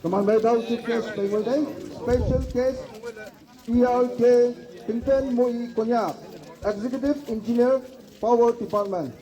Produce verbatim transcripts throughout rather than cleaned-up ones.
Kaman bai dau chief guest bai ngoi dai, special guest E R K Tingten Mui Konyak, Executive Engineer, Power Department.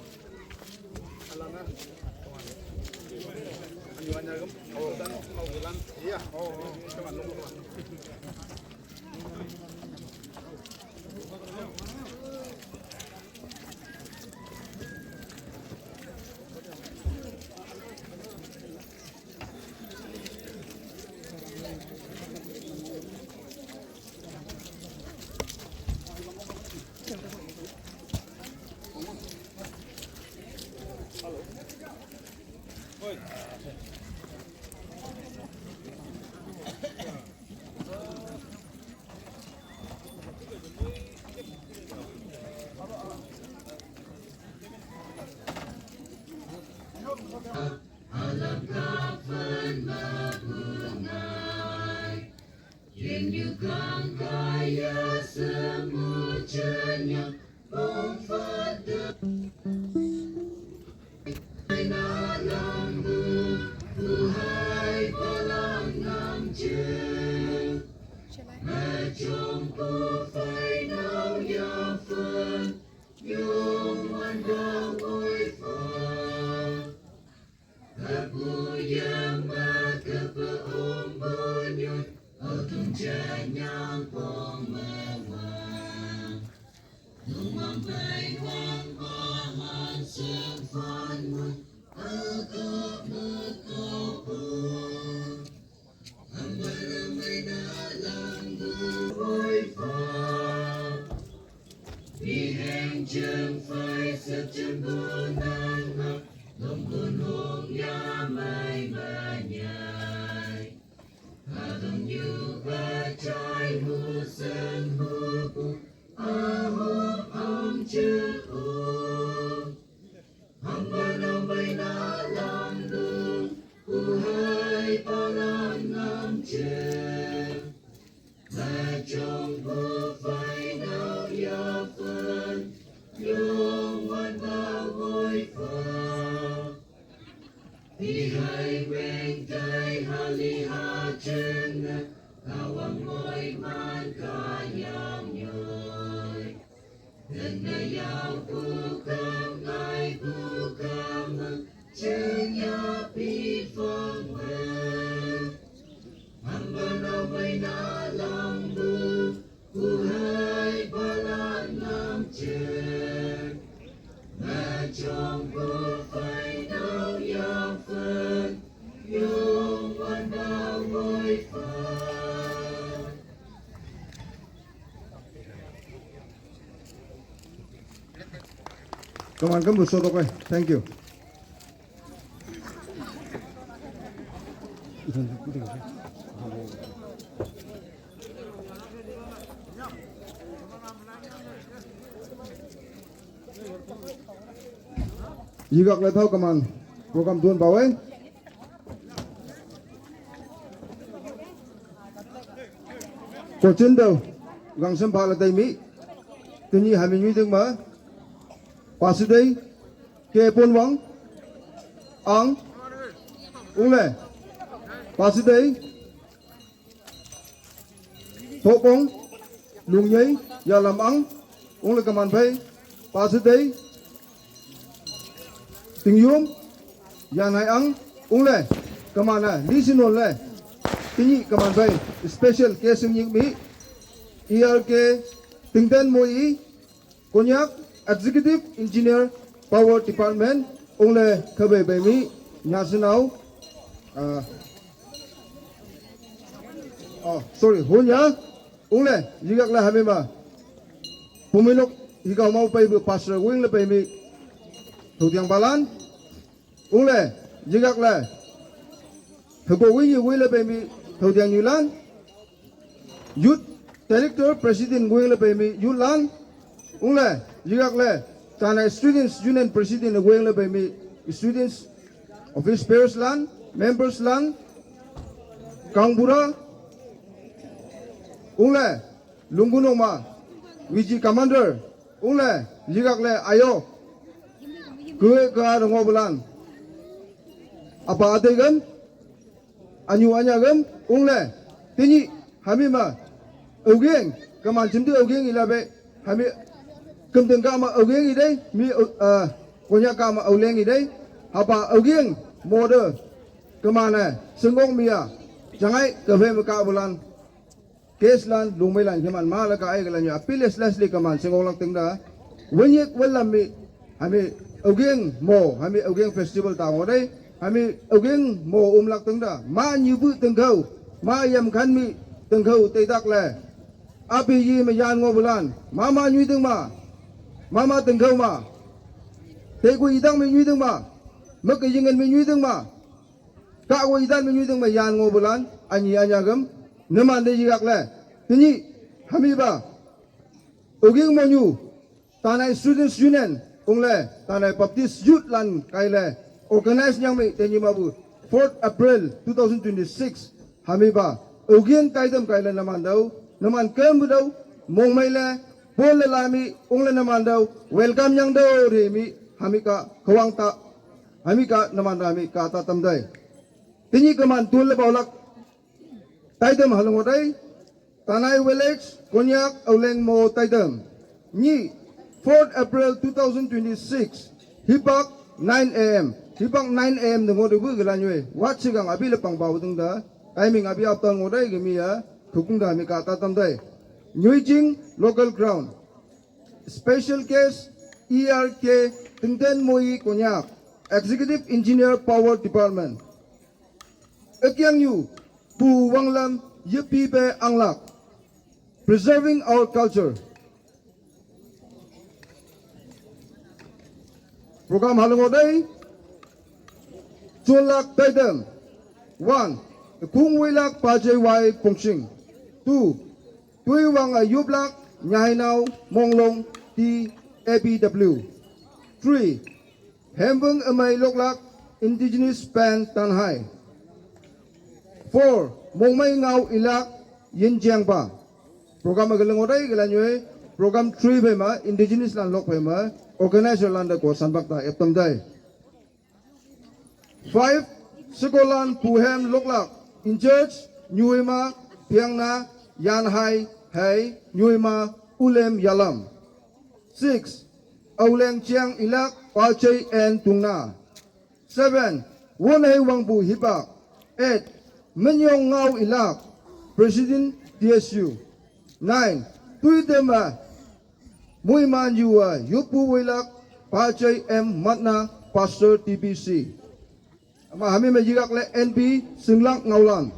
Kaman kam bu soto kai. Thank you. Yigak le thau kaman program duan bawe. Kochin dau gangsam bala dai mi. Tini hami nyi ding ma. Pasidei ke pon wang ang ungle pasidei thokong lungyei yalam ang ungle kaman bai pasidei tingyum yanai ang ungle kamana lisinon le tingi kaman bai special ke sing yik mi E R K Tingten Moi Konyak Executive Engineer Power Department ungle kabai bai mi national uh, oh sorry hunya ungle yigak la hamima puminok hikau mau pai bu pastor wing le pai mi thutiang balan Ungle, yigakle, hego wini wile pemi, hodiang yulan. Youth Director President wing le pemi youth lan. Ungle, yigakle, Tanai Students Union President wing le pemi students, office bearers lan, members lan, kangbura. Ungle, Lungunoma, V G Commander. Ungle, yigakle, ayo. Kue ka rongo bulan. Apa ategam, anyu anyagam, ungle, tini, hami ma, augeng, kaman chimdi augeng ilabe, hami, kumdeng kama augeng idai, mi, uh, konya kama auleng idai, hapa augeng, mode, kamane, sengong mia, jangai, kafe maka bulan, case lan, lumai lan, kaman, ma la ka ai kalan ya, appeal is lastly kaman, sengong lang tengda, wenyek welam mi, hami, augeng, mo, hami, augeng festival ta ngodai, hami, augeng, mo, umlak tengda, ma, nyibu tengkau, ma, yam kan mi, tengkau, tedak le, api yi, ma, yan ngo bulan, ma, ma, nyui teng ma, ma, ma, tengkau ma, tegu idang mi nyui teng ma, mak yingen mi nyui teng ma, ka wo idan mi nyui teng ma, yan ngo bulan, anyi anyagam, neman de yigakle, tini, hami ba, augeng mo nyu, Tanai Students Union, ungle, Tanai Baptist Youth lan kaile, organize nyang mi, teni mabu, fourth April two thousand twenty-six, hami ba, augeng kaidam kaile naman dau, naman kem dau, mong maile, bol le lami, ungle naman dau, welcome nyang dau, re mi, hami ka, kawang ta, hami ka, naman dau, hami ka, ta tam dai. Tini kaman, tun le baulak, taidam halong dai, Tanai Village, Konyak, Auleng Mo, Taidam. Ni, fourth April two thousand twenty-six, hipak nine A M. Hipak nine A M de ngode bu gela nyue. Wat sigang abi le pang bau dung da. Timing abi aptal ngode gemi ya. Thukung da mi kata tam dai. Nyuijing local ground. Special guest E R K Tengden Moi Konyak. Executive Engineer Power Department. Akyang yu, pu wanglam, yepi be anglak. Preserving our culture. Program halong odai, chulak taidem. One, kung wilak pajay wai pongching. Two, tui wang a yublak, nyainau, monglong, T A B W. Three, Hembung amai loklak indigenous pen tanhai. Four, mongmai ngau ilak yinjiang ba. Program agaleng odai galan yue, program three bema, indigenous lan lok bema, organizer lan da ko sanbak ta eptam dai. Five, sekolan puhem loklak, in church, nyuima, piangna, yanhai, hai, nyuima, ulem, yalam. Six, Auleng Chiang ilak, Pachei en tungna. Seven, Won Hei Wangbu hibak. Eight, Menyong Ngau ilak, President T S U. Nine, Tui Dema, Muiman Yua, Yupu Wilak, Pachei M Matna, Pastor T B C. Ama hami ma yigak le N B Singlak Ngaulan.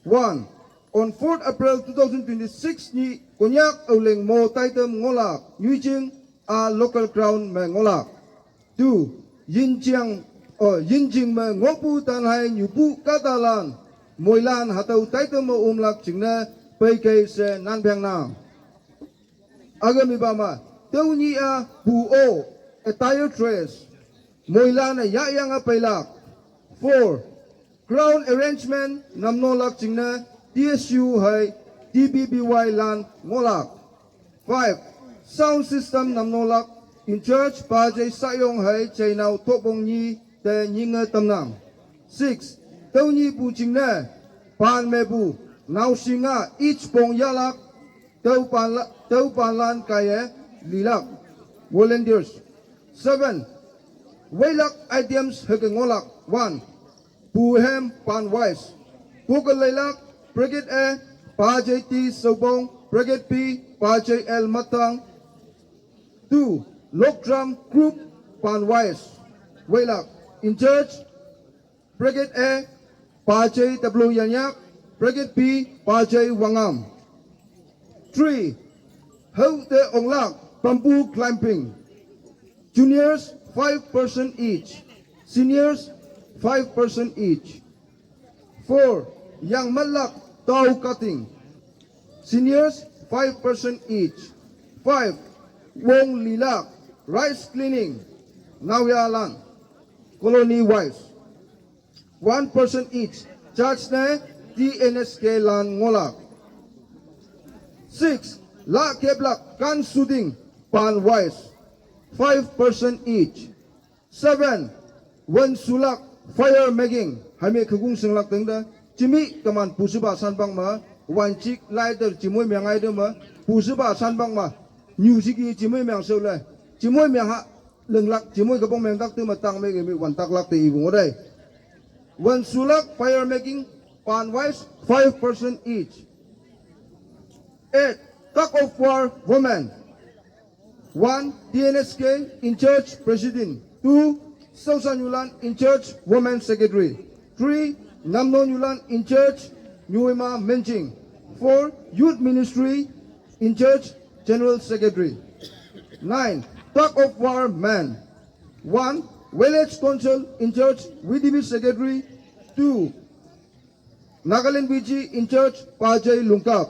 One, on fourth April two thousand twenty-six ni Konyak Auleng Mo Taitem Ngolak, Nyuijing a local ground me Ngolak. Two, Yinjiang, oh, Yinjing me Ngopu Tanhai Nyupu Katalan, Moilan Hatau Taitem Mo Umlak Chingne, Pei Kei Se Nan Biang Nang. Agami bama, teuni a bu o, attire dress. Moilan a yayang a pailak. Four, crown arrangement namnolak chingne T S U hai T B B Y lan ngolak. Five, sound system namnolak in church Pajai Sayong hai chainau topong ni te nyinge tamnang. Six, teuni bu chingne pan me bu nau singa each pong yalak Teu pan la, teu pan lan kaya lilak. Volunteers. Seven. Wailak items heke ngolak. One. Puhem pan wise. Puke lailak. Brigade A. Pajay T Sobong. Brigade B. Pajay L Matang. Two. Lok drum group pan wise. Wailak. In church. Brigade A, Pajay W Yanyak, Brigade B, Pajay Wangam. Three, Hau te onglak bamboo climbing. Juniors five percent each. Seniors five percent each. Four, yang malak tau cutting. Seniors five percent each. Five, wong lilak rice cleaning. Naoya lan colony wise. One percent each. Charge ne T N S K lan ngolak. Six, la keplak kan shooting pan wise. Five percent each. Seven, wan sulak fire making. Hami kagong singlak tengda. Chimi kaman pusiba sanbang ma. Wan chik lighter chimoi mengai de ma. Pusiba sanbang ma. Music i chimoi meng so le. Chimoi meng ha. Lenglak chimoi kabong meng tak tu ma tang me mi wan tak lak te ibung odai. Wan sulak fire making pan wise five percent each. Eight, tug of war women. One, T N S K in charge president. Two, Sousa Nyulan in charge women secretary. Three, Namno Nyulan in charge Nyuima Menching. Four, youth ministry in charge general secretary. Nine, tug of war man. One, village council in charge V D B secretary. Two, Nagaland V G in charge Pajai Lungkap.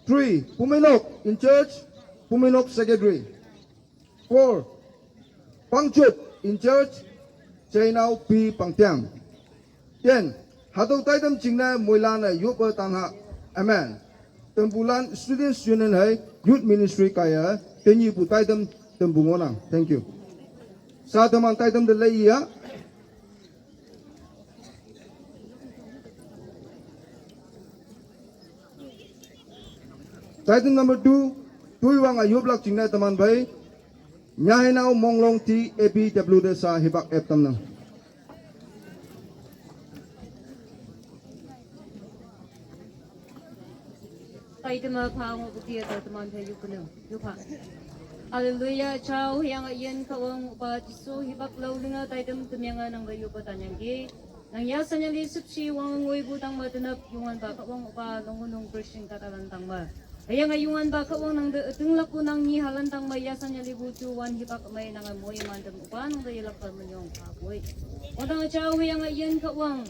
Three, Puminok in charge Puminok secretary. Four, Pangchup in charge Chainau P Pangtiang. Ten, hatau taidam chingna moilana yopa tangha. Amen. Tembulan Students Union hai Youth Ministry kaya tenyi pu taidam tembu ngonang. Thank you. Sa teman taidam de lei ya. Item number two, tui wang ayup lak chingna teman bai. Nyahinau Monglong T A P W de sa hibak ep tamnang. Taidam a pha ngo kutia ta teman bai yup kena. Yup ha. Hallelujah, chao yang yen kawang upa Jisu hibak lau linga taidam temyanga nang bai yup tanyang ki. Nang ya sanyali sipsi wang ngoi bu tang ma tenap yungan ba kawang upa longunung Christian katalan tang ma. Hayang a yungan ba kawang nang de etung laku nang ni halan tang ma ya sanyali bu chu wan hibak mai nang a moi man dem upa nang de yelak ba menyong ka boi. Wang tang chao hayang a yen kawang.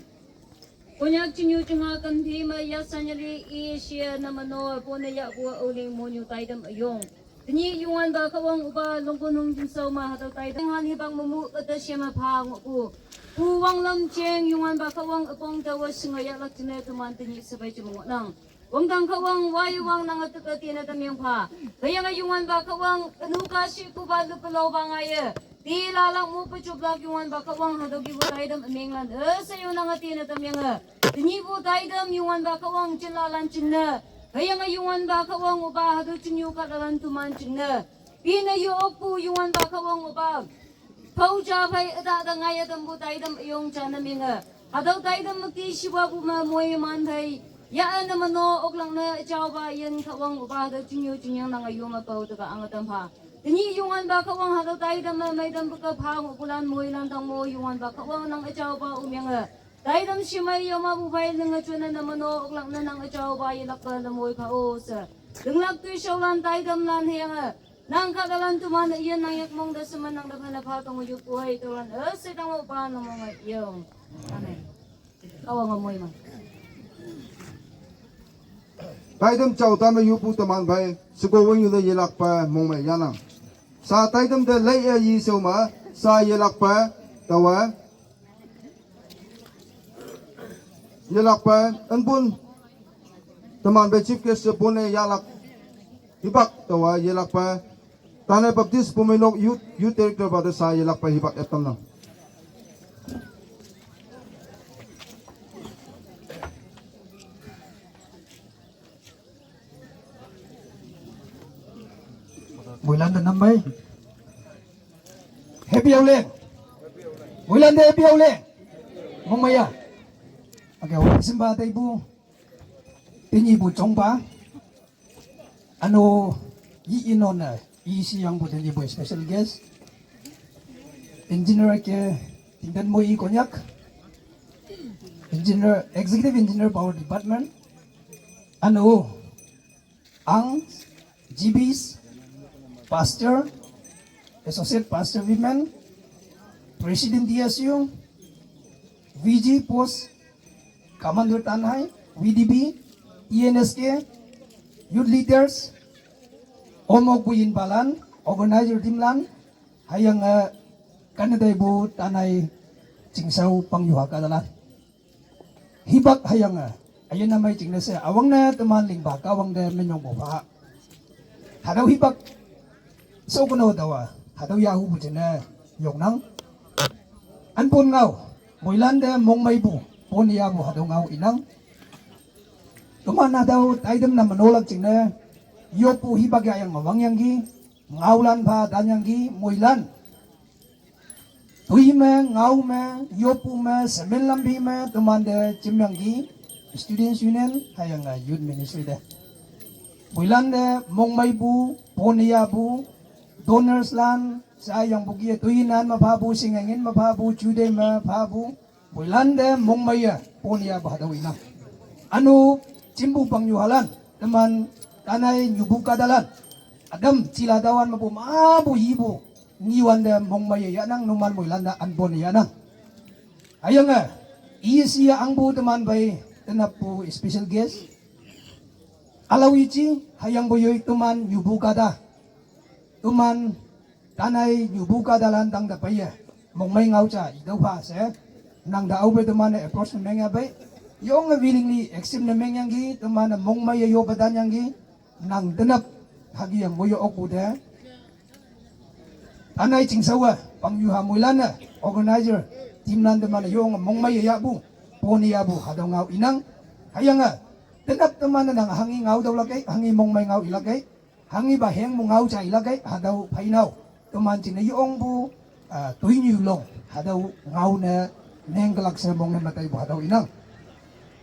Konyak chinyu chunga kan phi ma ya sanyali Asia namano pone ya bu uling monyu taidam ayong. Tini yungan ba kawang upa longkonung jinsau ma hatau taidam han hibak mamu kata siama pha ngoku. Pu wang lam cheng yungan ba kawang apong tawa singa ya lak chine tuman tini sabai chimong nang. Wang tang kawang wai wang nang atuk ati na tamyang pha. Kayang ayungan ba kawang anu ka shi ku ba lupalo ba ngaye. Ti lalak mu pachup lak yungan ba kawang hatau ki bu taidam aming lan e sayo nang ati na tamyang e. Tini bu taidam yungan ba kawang chin lalan chin ne. Kayang ayungan ba kawang upa hatau chin yu kat lalan tuman chin ne. Pi na yu ok pu yungan ba kawang upa. Pau cha phai ada da ngai adam bu taidam ayong cha na minga. Hadau taidam mukti shiwa bu ma moi man phai. Ya ana mano ok lang na chao ba yen kawang upa da chingyo chingyang nang ayong a pau ta ka ang adam pha. Tini yungan ba kawang hadau taidam ma mai dam bu ka pha ngo bulan moi lan dang mo yungan ba kawang nang chao ba umyang a. Taidam shimai yoma bu phai ling a chuna na mano ok lang na nang chao ba yelak ba la moi pha o sa. Linglak tui shau lan taidam lan heyang a. Nang ka dalan tuman iyan nang yak mong da seman nang da phana pha tong yup uai tolan e se tang upa na mong yong. Amen. Kawang amoi ma. Taidam chao tama yupu teman bai seko wang yu da yelak pa mong mai yanang. Sa taidam da lai ya yi so ma sa yelak pa tawa. Yelak pa anpun teman bai chief guest se pone yalak hibak tawa yelak pa Tane Baptist Puminok Youth Youth Director ba de sa yelak pa hibak etam nang. Moilan da nambai. Happy Auleng. Moilan da Happy Auleng. Mong maya. Okay, wang simba taibu. Tinyi bu chongba. Ano yi inon na yi si yang bu tinyi bu special guest. Engineer ke tingdan mo i Konyak. Engineer, Executive Engineer Power Department. Ano ang G Bs, Pastor, Associate Pastor Women, President D S U, V G Post Commander Tanhai, V D B, E N S K, Youth Leaders, Omok Buyin Balan, Organizer Dimlan, Hayang, eh, Kanadai Bu Tanai Chingsau Pang Yuha Kadalan. Hibak hayang, eh, ayan namai ching nase, awang na teman ling ba, kawang de menyong bo ba. Hadau hibak, so kono dawa, hadau yahu bu jene, yong nang. An pon ngau, moilan de mong mai bu, pon ya bu hadau ngau inang. Teman hadau taidem na menolak ching ne, yopu hibak ya yang mawang yang gi, ngau lan ba dan yang gi, moilan. Tui me, ngau me, yopu me, semen lambi me, teman de chimyang gi, Students Union, hayang, eh, Youth Ministry de. Builan de, mong mai bu, pon ya bu, donors lan, sa yang bu gi, tui nan ma ba bu, singengin ma ba bu, chude ma ba bu, builan de, mong mai ya, pon ya ba hadau inang. Anu, chimbu pang yu halan, teman, tanai nyubu kadalan. Adam, chila dawan ma bu, ma bu, yi bu. Ngiwan de mong mai ya nang numan mui landa an bon ya nang. Hayang, eh, isi ya ang bu teman bai tenap bu special guest. Alau ichi hayang bu yoi teman nyubu kada. Teman tanai nyubu kada lantang da bai ya. Mong mai ngau cha idau ba se. Nang da au bai teman ne approach ne meng ya bai. Yong willingly accept ne meng yang gi teman ne mong mai ya yo badan yang gi. Nang tenap hagi yang moyo oku de. Anai chingsawa, pang yu ha muilan na, organizer, team nan teman yong mong mai ya bu, poni ya bu, hadau ngau inang, hayang, ah, tenap teman nang hangi ngau dau lakai, hangi mong mai ngau ilakai, hangi ba heng mu ngau cha ilakai, hadau painau, teman ching na yong bu, ah, tui nyu long, hadau ngau na, neng kelak se mong na matai bu, hadau inang.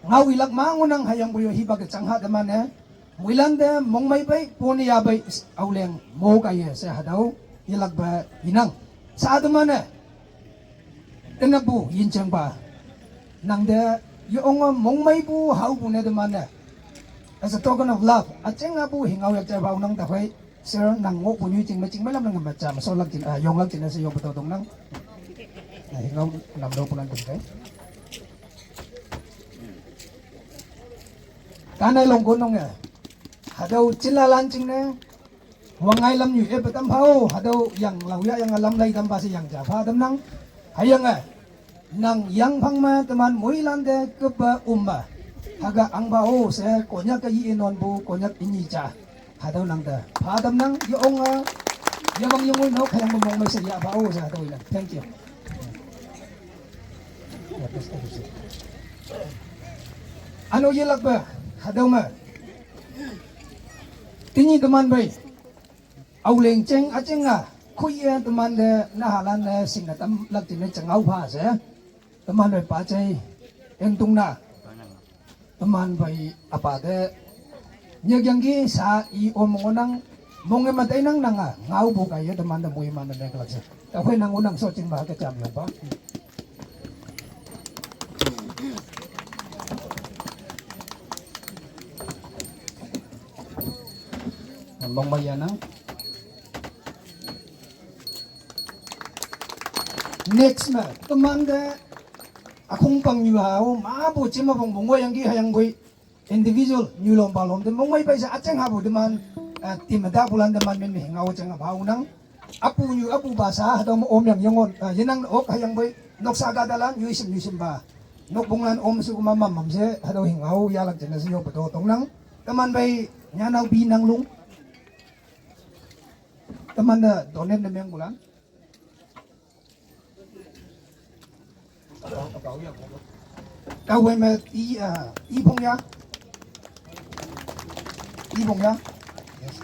Ngau ilak mangunang hayang buyo hibak chang ha teman ne. Muilan de mong mai bai poni ya bai auleng mo ka ye se hadau ilak ba inang. Sa teman ne. Tenapu yin chang ba. Nang de yong mong mai bu hau bu ne teman ne. As a token of love. Acheng abu hingau yak cha ba unang ta bai. Sir nang ngo pu nyu ching ma ching ma lam nang ma cha ma so lak ching, ah, yong lak ching na se yong pa to dong nang. Ah, hingau nam do pu nan tung kai. Tanai long gonong ya. Hadau chila lan ching ne. Wangai lam yu e patam phao. Hadau yang lau ya yang lam lai tam ba si yang ja pha tam nang. Hayang eh. Nang yang phang ma teman mui lan de keba um ma. Haga ang ba o se konyak ka yi non bu konyak ini cha. Hadau nang de. Pha tam nang ya ong eh. Ya bang yang ui no khayang mong mai se ya ba o se hadau ilang. Thank you. Ano yelak ba, hadau ma. Tini teman bai. Au leng cheng a cheng a. Khui ya teman de na halan de sing na tam lak tini cheng au pha se. Teman bai pa chai. Eng tung na. Teman bai apa de. Nyak yang gi sa i om ngonang. Mong e matai nang nang a. Ngau bu kai ya teman de mui man de kelak se. Ta hui nang unang so ching ba ka cham yong ba. Mong mai ya nang. Next ma, teman de, akung pang yu hao, ma bu chima bong bong yang gi hayang bui, individual, nyu lom ba lom, de mong mai bai sa acheng ha bu teman, eh, tim da bulan teman min mi ngau cheng ha ba unang, apu nyu apu ba sa, hadau ma om yang yongon, eh, yenang ok hayang bui, nok sa ga dalan, yu isim yu isim ba, nok bong lan om su ma mam mam se, hadau hing hao, ya lak jena se yo ba do tong nang, teman bai, nyanau bi nang lung, teman de, donate ne meng bulan. Tao wei me i, ah, i phong ya. I phong ya. Yes.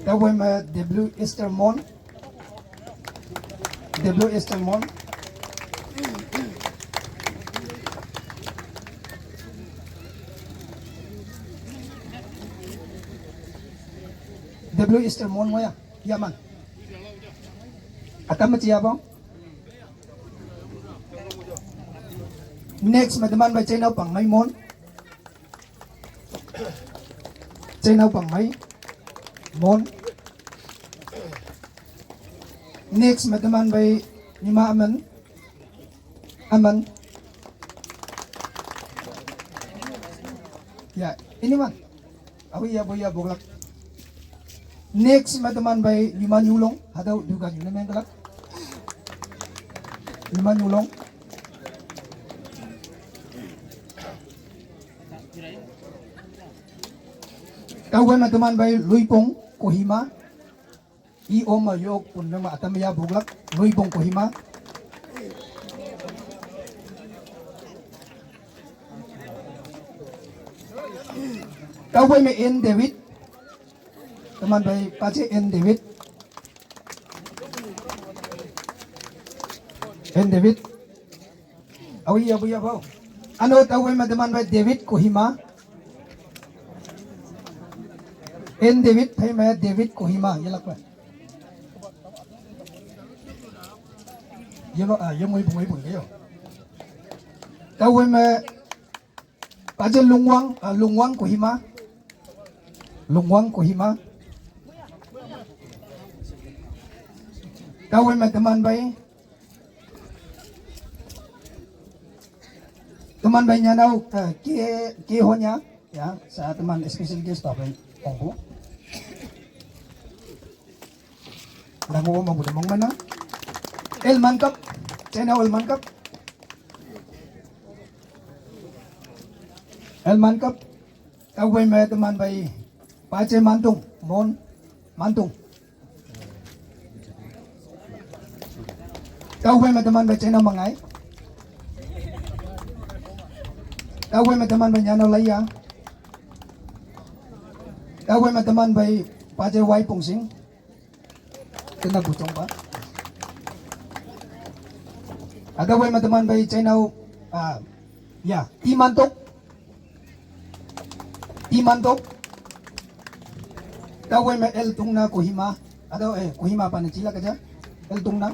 Tao wei me W Esther Mon. W Esther Mon. W Esther Mon mo ya. Ya man. Atam ma chia bong. Next, ma teman bai chai nau pang mai mon. Chai nau pang mai. Mon. Next, ma teman bai, nima aman. Aman. Ya, ini man. Awi ya boya boglak. Next, ma teman bai, nima nyulong, hadau duga nyulong mengkelak. Nima nyulong. Tau bai ma teman bai, Luipong Kohima. I om ma yok pun nama atam ya boglak, Luibong Kohima. Tau bai ma N David. Teman bai pace N David. N David. Awi ya, awi ya, bau. Ano tau bai ma teman bai David Kohima. N David, thai ma David Kohima, yelak bai. Yelo, ah, yemo ibu, ibu, yo. Tau bai ma Paje Lungwang, ah, Lungwang Kohima. Lungwang Kohima. Tau bai ma teman bai. Teman bai nyanau, eh, ke, ke honya, ya, sa teman special guest pa bai kongku. Nang mau mau mong mana? El Mangkap, channel El Mangkap. El Mangkap, tau bai ma teman bai, pace Mantung, Mon, Mantung. Tau bai ma teman bai channel Mangai. Tau bai ma teman bai nyanau Laya. Tau bai ma teman bai pace Wai Pungsing. Kena bucong pa. Ada bai ma teman bai channel, ah, ya, Imantok. Imantok. Tau bai ma El Tungna Kohima. Ada, eh, Kohima pa na cila kaja. El Tungna.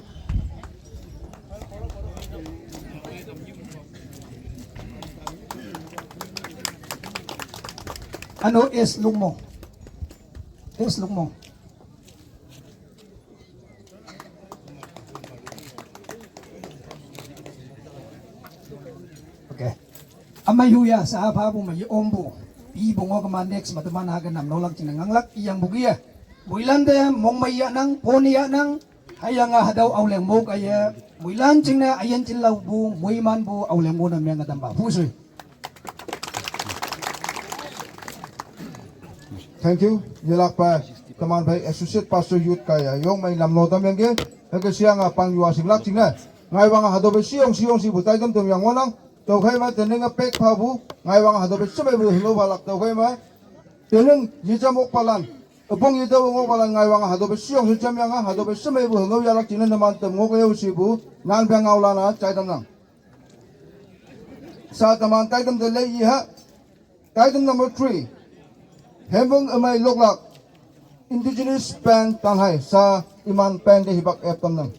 Ano S Lungmo. S Lungmo. Okay. Amai huya sa apa bu mai ombu. Ibu ngo kama next ma teman haga nam nolak cina nganglak iyang bugia. Muilan de mong mai ya nang, poni ya nang. Hayang a hadau auleng mo kaya. Muilan cina ayan cila bu, muiman bu auleng mo na miang adam ba. Husui. Thank you. Yelak pa teman bai Associate Pastor Youth kaya yong mai nam lo tam yang ke. Hake siang a pang yua sing lak sing na. Ngai wang a hado be siong siong si butai kam tum yang wanang. Tau khai ma teneng a pek pa bu. Ngai wang a hado be sebe bu lo balak tau khai ma. Teneng yijam ok palan. Epong yijam ok palan ngai wang a hado be siong yijam yang a hado be sebe bu lo yalak sing na teman tem ngok yau si bu. Nan biang ngau lana chai tam nang. Sa teman tai tam de lei yi ha. Item number three. Hembung amai loklak. Indigenous pen tanhai sa iman pen de hibak ep tam nang.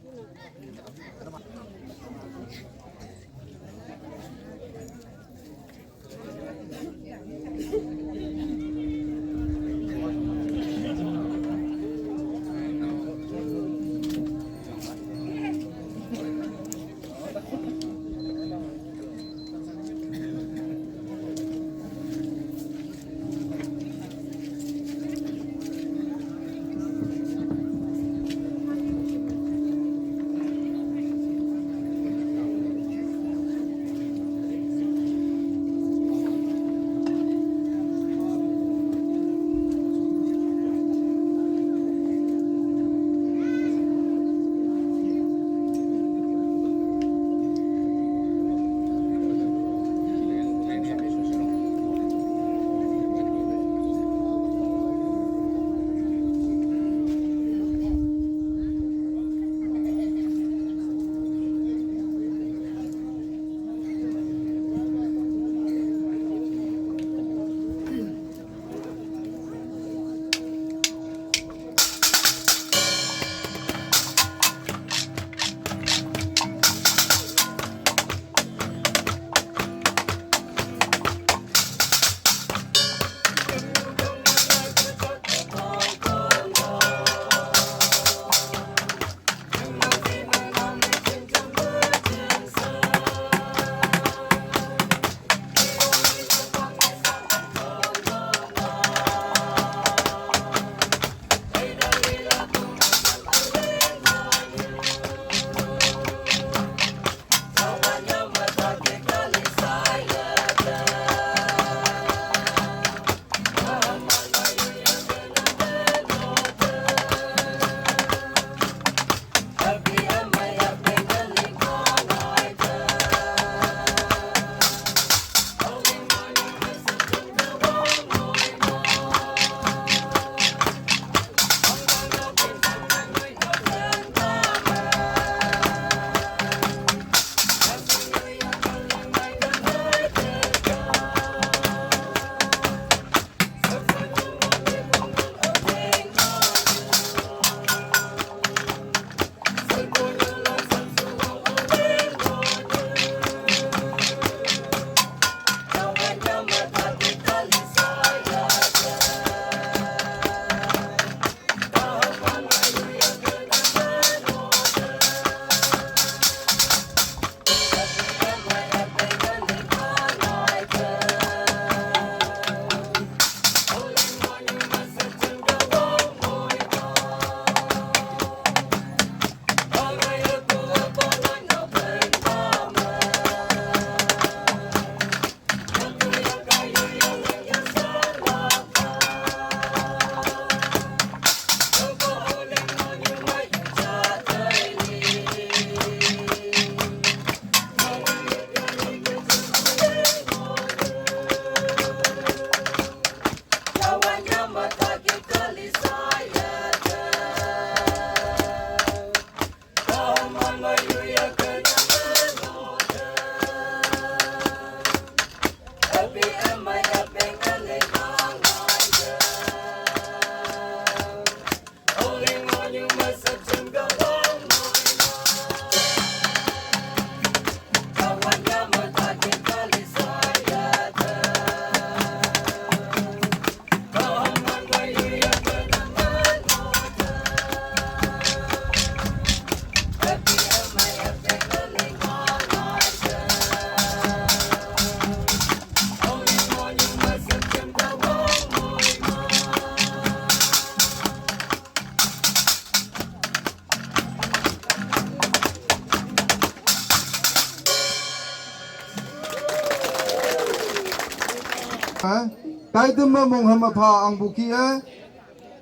Taitam me mong hama pha angpu ki e.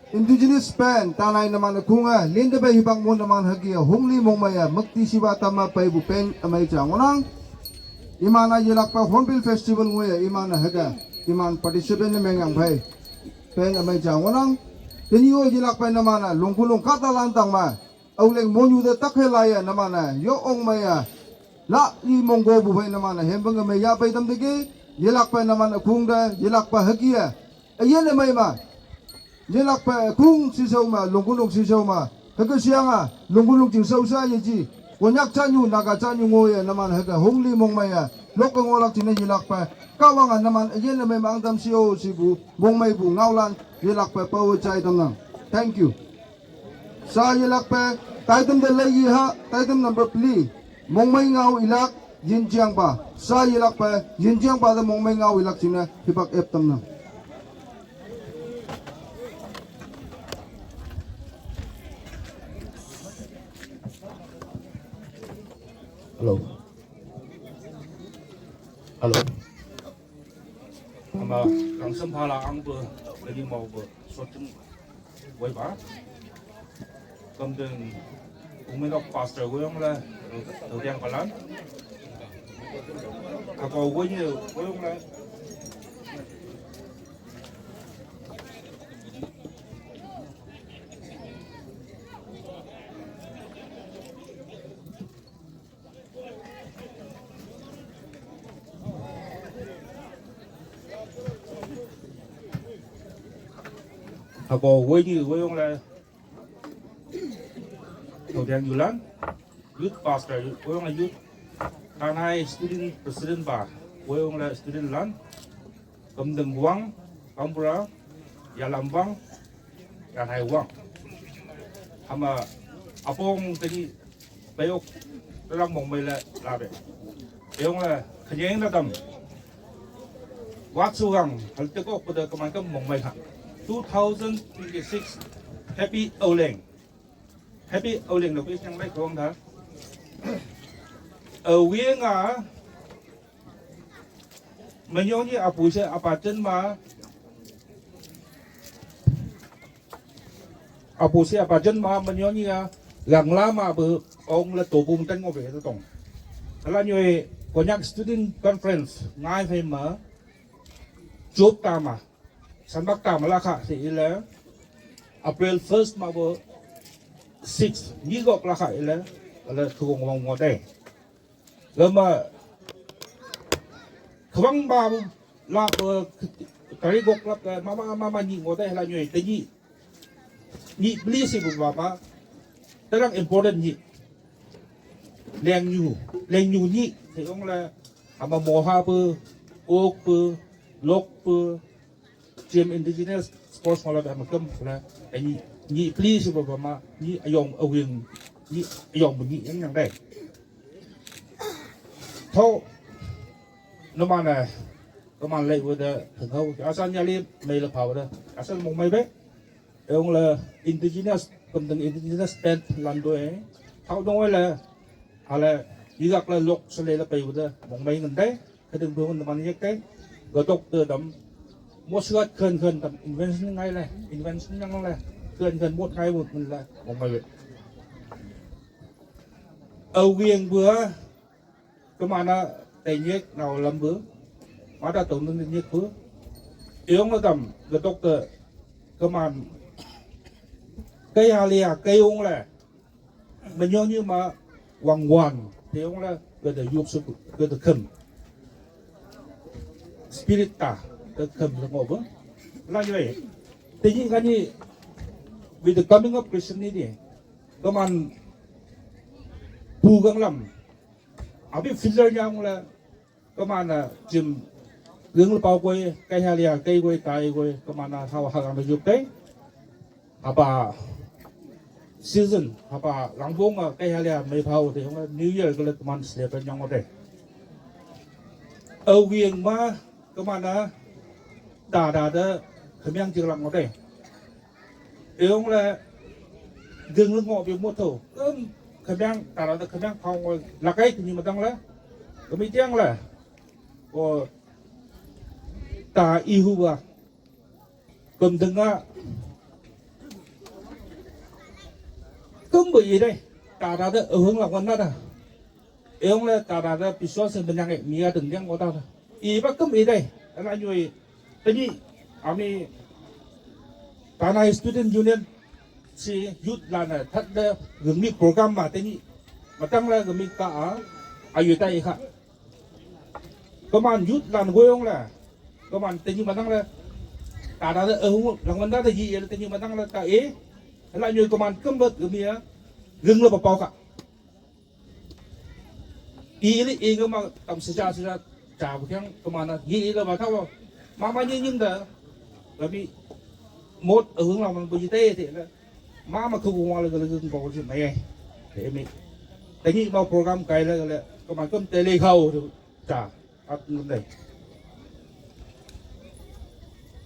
Indigenous pen tanai naman akung e. Lin de bai hibak mo naman hagi e. Hungli mongmei e. Mukti siba tama pai bu pen amai chang onang. Iman a yelak pa Hornbill Festival ngoi e. Iman a haga. Iman participant ne mengang pai. Pen amai chang onang. Teni o yelak pa naman a longkulong kata lantang ma. Auleng monyu de tak he lai e naman a. Yo ong mai a. La i monggo bu bai naman a. Hembang amai ya pai tam de ge. Yelak pa naman akung de. Yelak pa hagi e. Ayen amai ma. Yelak pa kung sisau ma, longkulong sisau ma. Haka siang a, longkulong jing sau sa ye ji. Konyak chanyu, Naga chanyu ngo ye, naman haka hungli mongmei a. Lok ka ngolak jing ne yelak pa. Kawang a naman ayen amai ma angtam sio sibu, mongmei bu ngaolan, yelak pa pao chai tam nang. Thank you. Sa yelak pa, taitam de lai yi ha, taitam number pli. Mongmei ngao ilak, yin jiang pa. Sa yelak pa, yin jiang pa de mongmei ngao ilak jing ne, hibak ep tam nang. Hello. Hello. Ama kangsam phala ang bu, lagi mau bu, sotung, wai ba. Kamdeng, umenok pastor wai ong la, tau tiang palan. Ako wai ni, wai ong la. Hako wai ni wai ong la. Tau tiang yulan. Youth pastor, wai ong la youth. Tanai student president ba, wai ong la student lan. Kamdeng wang, kampura, yalam wang, yanhai wang. Hama apong tadi bayok dalam mongmei la labe. Bayong la kenyeng na tam. Wat sugang, hal tekok pada kemankam mongmei ha. Two thousand twenty-six, happy Auleng. Happy Auleng na kuis yang baik kong dah. Awi nga, menyonyi apu se apa chen ma, apu se apa chen ma menyonyi a, lang lama bu ong le topu mten ngo be tong. Ala nyoi Konyak Student Conference ngai fai ma, chup tama, sanbak tama la kha se ile, April first ma bu six, ni gok la kha ile, ala thukong wang ngo de. Lama, khawang ba la, eh, tari gok lap, eh, mama, mama ni ngo de la nyoi, te ni, ni beli si bu mama, terang important ni. Leng nyu, leng nyu ni, te ong la, ama moha pe, ok pe, lok pe, Jim indigenous sports mala da makam la, ani, ni please ba ba ma, ni ayong awing, ni ayong bunyi yang yang dai. Tho, no mana, kaman lai wada, hengau, asan yali, mai la pa wada, asan mong mai be, ayong la indigenous, kamdeng indigenous pen lando eh, tho dong la, hala, igak la lok sa lai la pai wada, mong mai ngan dai, Kadang bungun teman yek teh, godok te dam. Mos gat khen khen tam invention ngai le, invention yang le, khen khen mot ngai mot mun le, mong mai wet. Au gieng bua, kemana teh yek nau lam bua, mata tong nun yek bua. Iong le tam, godok te, keman, kaya lia, kayong le. Menyonyi ma wang wan, te ong la, ke de yup su, ke de kem. Spirit ta, ke kem le ngo bang. La yoi. Te yi ngani, with the coming of Christianity, keman pu gang lam. Abi filter nyang la, Kemana Jim, geng le pau koi, kai ha lia, kai koi, tai koi, kemana hau ha gang yup kai. Haba season, haba langbong, kai ha lia, mai pau te, New Year, kele teman slepen nyong ote. Au gieng ma, kemana, da da da, kemiang jing lang ote. Eong le deng le ngo bi mo tho. Em, kemiang, tara de kemiang pau ngo lakai kini matang le. Kemi tiang le. Ko ta ihu ba. Kum denga. Kum bu idai. Ta da da uhung la wan da. Eong le ta da da pisua sen benyang e mia deng yang ota da. I ba kum idai. Ana nyoi. Tani ami Tanai Student Union si youth lana that da gemi program ma tani. Matang la gemi ka a. Ayu ta i kha. Keman youth lan goyong la. Keman tenyi manang la. Tada la eh lang manda da yi la tenyi manang la ta e. La nyoy keman kembet gemi ya. Geng la papau ka. I li i gema tam seja seja ta bukyang keman na yi la ba ta wa. Mama nyi nyim da. Gemi mot eh lang man bu yi te te la. Mama ku wa la la geng ba ji mai. Te mi. Tenyi ma program kai la la. Keman kem te le khau ta. At nundai.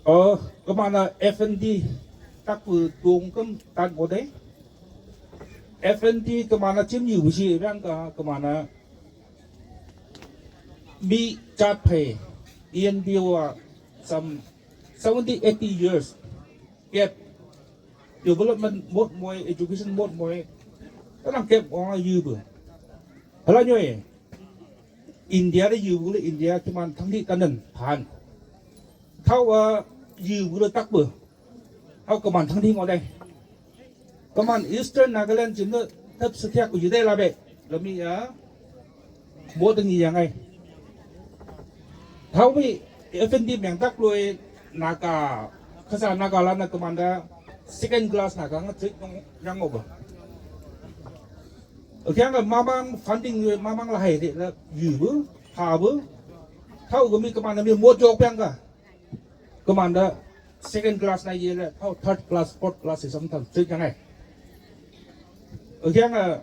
Oh, kemana F N D tak pu tung kem tan ko dai. F N D kemana chim yu si bang ka kemana mi chat phe. E N B O a some seventy, eighty years. Yet development mot moi, education mot moi. Tanang kep ong yu bu. Hala nyoi. India da yu bu le India kiman thang di tanen phan. Thau a yu bu le tak bu. Thau keman thang di ngo dai. Keman Eastern Nagaland jin le tep sekiak ku yu dai la be. Lemi ya. Bo deng yang ai. Thau mi F N D meng tak lui Naga. Kasa Naga la na keman da second class Naga nga cik yang ngo ba. Kyang ka mamang funding yue mamang la hai de la yu bu, ha bu. Thau gemi keman mi mo jok pyang ka. Keman da second class na ye la thau third class, fourth class si sam tham cik yang ai. Kyang ka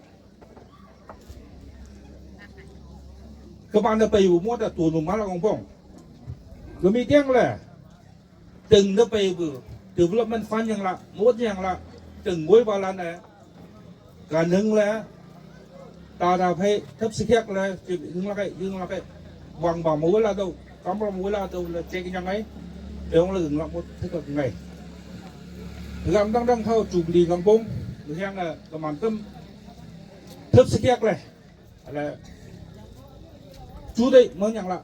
keman da pai bu mo da tu nu ma la kong pong. Gemi tiang la. Teng da pai bu development fund yang la, mot yang la, teng goi ba la na. Ka neng la, ta da pai tep sekiak la, cik neng la kai, neng la kai. Wang ba mo la dau, kam ba mo la dau la cik yang ai. Dong la neng la mot tep ngai. Gam dang dang thau jubilee gang bong, yang la keman tem tep sekiak la. Ala. Chu dei mo nyang la.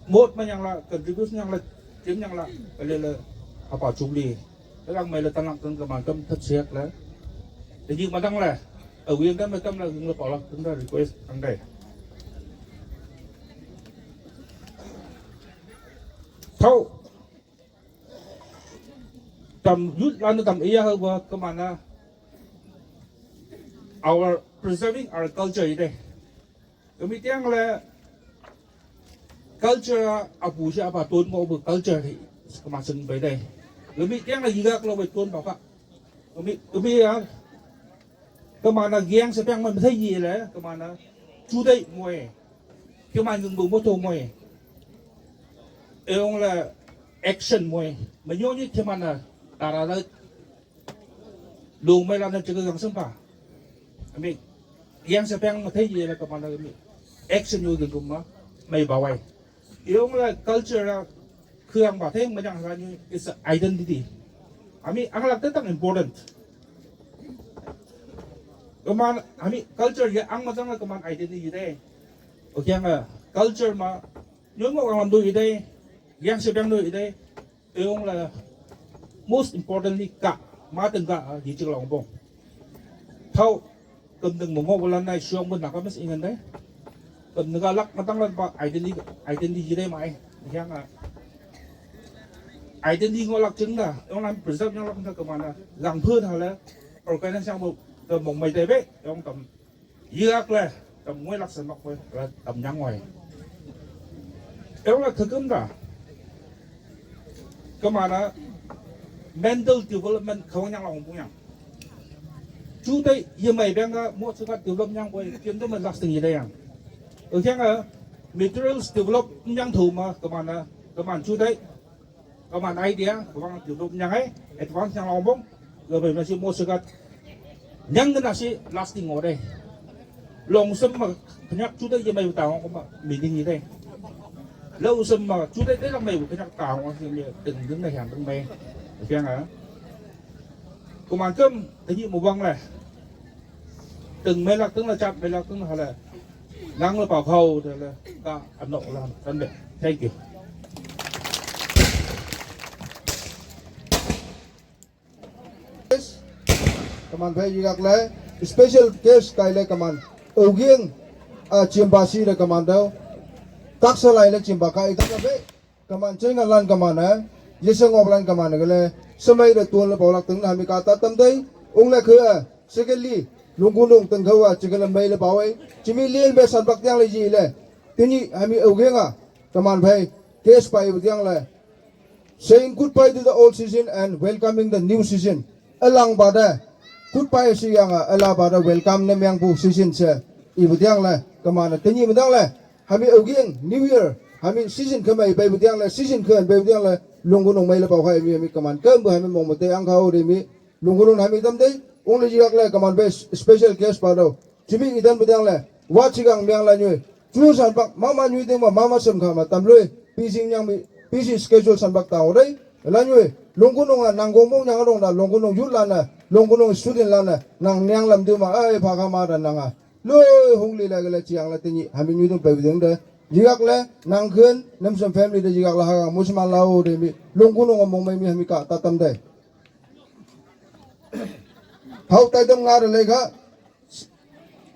Mot mo nyang la, contribution nyang la, jim nyang la. Ala la. Apa chuli. Lang mai la tanak tun keman kam thep siak la. Teji madang la. Awi kam kam la, la pa la, tun da request ang dai. Thau. Tam youth lan tam iya ha ba kemana. Our preserving our culture ide. Kami tiang le culture apu si apa tun mo bu culture hi kemana seng bai dai. Kami tiang le yigak lo bai tun ba ka. Kami, kami ya. Kemana giang sepiang man thai yi le kemana. Chu dei moi. Kemana yung bu moto moi. Eong le action moi. Menyonyi kemana. Tara le. Lung mai la na chega gang sempa. Ami. Yang sepiang man thai yi le kemana kami. Action yo geng kuma. Mai bawai. Yung la culture la khang ba theng ma jang la ni is a identity. Ami ang la tetang important. Keman ami culture ya ang ma jang la keman identity dai. Okay, ang culture ma yung mo ang lam du dai. Yang sepiang du dai. Yung la most importantly ka ma teng ka di chik la ong bong. Thau Kem deng mo ngo wala nai siong bun naka mes ingan dai. Kem nega lak matang la ba identity, identity dai mai. Yang a. Identity ngo lak jeng da. Yong lam preserve yong lak da kemana. Lang phe da la. Organize yang mo ke mong mai dai be. Yong tam. Yak la. Tam ngoi lak sen mak ngoi. La tam yang ngoi. Yong la kekem da. Kemana mental development kawang yang long pung yang. Chu dai ye mai bang ga mo chu ka develop yang koi, kien tu man lasting ye dai yang. Oke nga materials develop yang tho ma kemana, keman chu dai, keman idea, kawang develop yang ai, advance yang long pung. Ga bai ma si mo chu ka yang na si lasting o dai. Long sem ma, penyak chu dai ye mai ta ko ma meaning ye dai. Lau sem ma, chu dei dei lak mei, bu kena tang wa sem ye, teng deng na hiang deng mei. Piang a. Kuman kem, teni mu bang le. Teng mei lak teng la chap, mei lak teng la ha le. Nang le pau khau, de le, ka anok la, kan be. Thank you. Kaman phei yigak le, special guest kai le kaman. Ogieng, a, chimba si le kaman dau. Taksa lai le chimba kai tak le phei. Kaman chenga lan kaman, eh. Yesengop lan kaman, eh, le. Semei le tuan le paulak teng na hami ka ta tam dei. Ung le khe, eh, secondly, lungkunung teng khau a, chikele mei le pau, eh. Chimi lien be san bak tiang le yi le. Tini hami ogieng a. Kaman phei, guest pai bu tiang le. Saying goodbye to the old season and welcoming the new season. Alang ba da, goodbye si yang a, ala ba da welcome ne miang bu season se. Ibu tiang le, kaman a, teni bu tiang le. Hami ogieng, New Year. Hami season khe mei bai bu tiang le, season khe bai bu tiang le. Lungkunung mei le pau hai mi, hami kaman kem bu hami mong mate ang khau de mi. Lungkunung hami tam dei, ung le yigak le kaman be special guest pa do. Chimi idan bu tiang le, wa chigang miang la nyui. Chu san bak, mama nyui ding ma, mama sem kha ma tam lui. Busy nyang mi, busy schedule san bak tau dei. La nyui, lungkunung a, nang gong mong nyang dong da, lungkunung youth lan a, lungkunung student lan a, nang nyang lam du ma, ai, pha kha ma da nang a. Lui hung li la gele chiang la teni, hami nyui dung bai bu tiang de. Yigak le, nang khen, nam sem family de yigak la ha ga, musman lau de mi, lungkunung a mong mei mi hami ka ta tam dei. Hau tai dam nga re le kha.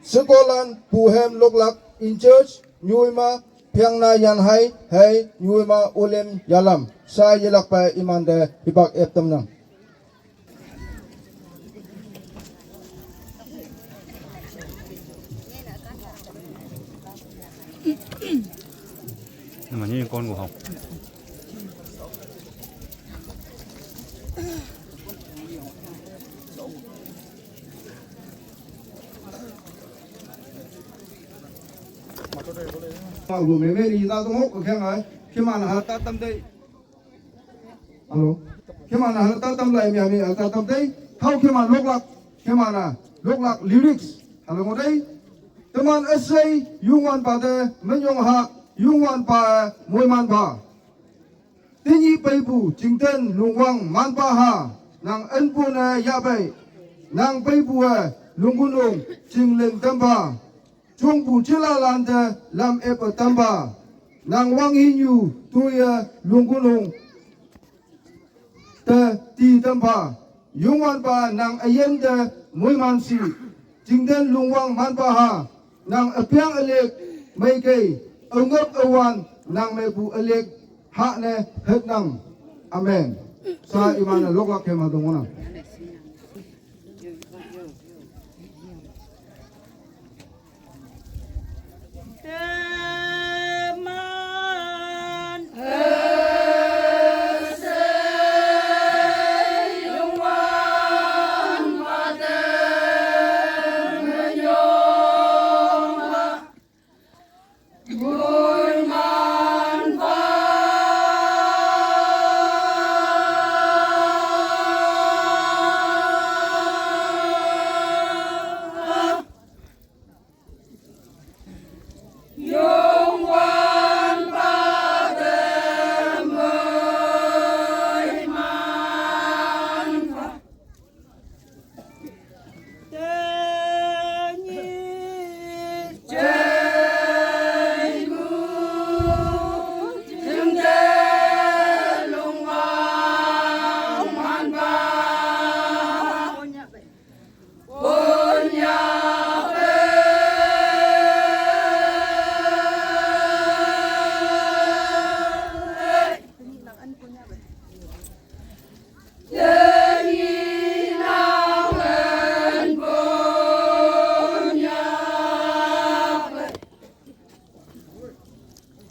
Sekolan Puhem Loklak in church, Nyuima, Piangna Yan Hai, Hai, Nyuima Ulim Yalam. Sai yelak pa iman de hibak ep tam nang. Nama ni kon ko hau. Gu me me ni ta tong ho ko khyang ai. Khi man ha ta tam dei. Hello. Khi man ha ta tam lai mi mi ha ta tam dei. Thau khi man lok lak. Khi man a lok lak lyrics. Hello ngo dei. Teman esei yungwan pa de menyong ha yungwan pa muiman pa. Tini peipu chingten lungwang manpa ha, nang enpu ne yabai, nang peipu e lungkunung chinglen tempa, chungpu chila lante lam epa tempa, nang wang hinyu tuye lungkunung te ti tempa, yungwan pa nang ayen te muiman si, chingten lungwang manpa ha, nang apiang alek, mei kei, angap awan, nang meipu alek, ha ne het nang. Amen. Sa iman a lok lak kema dong nang.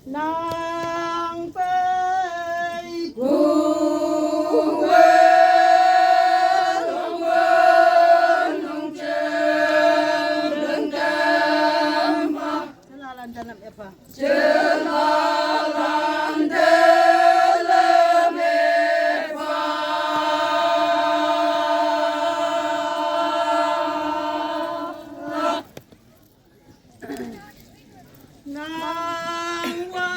Nang pei ku we long we long chen deng dem pa. Chelalan dalam epa. Chelalan dalam epa. Nang wa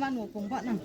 Ano pong ba nang?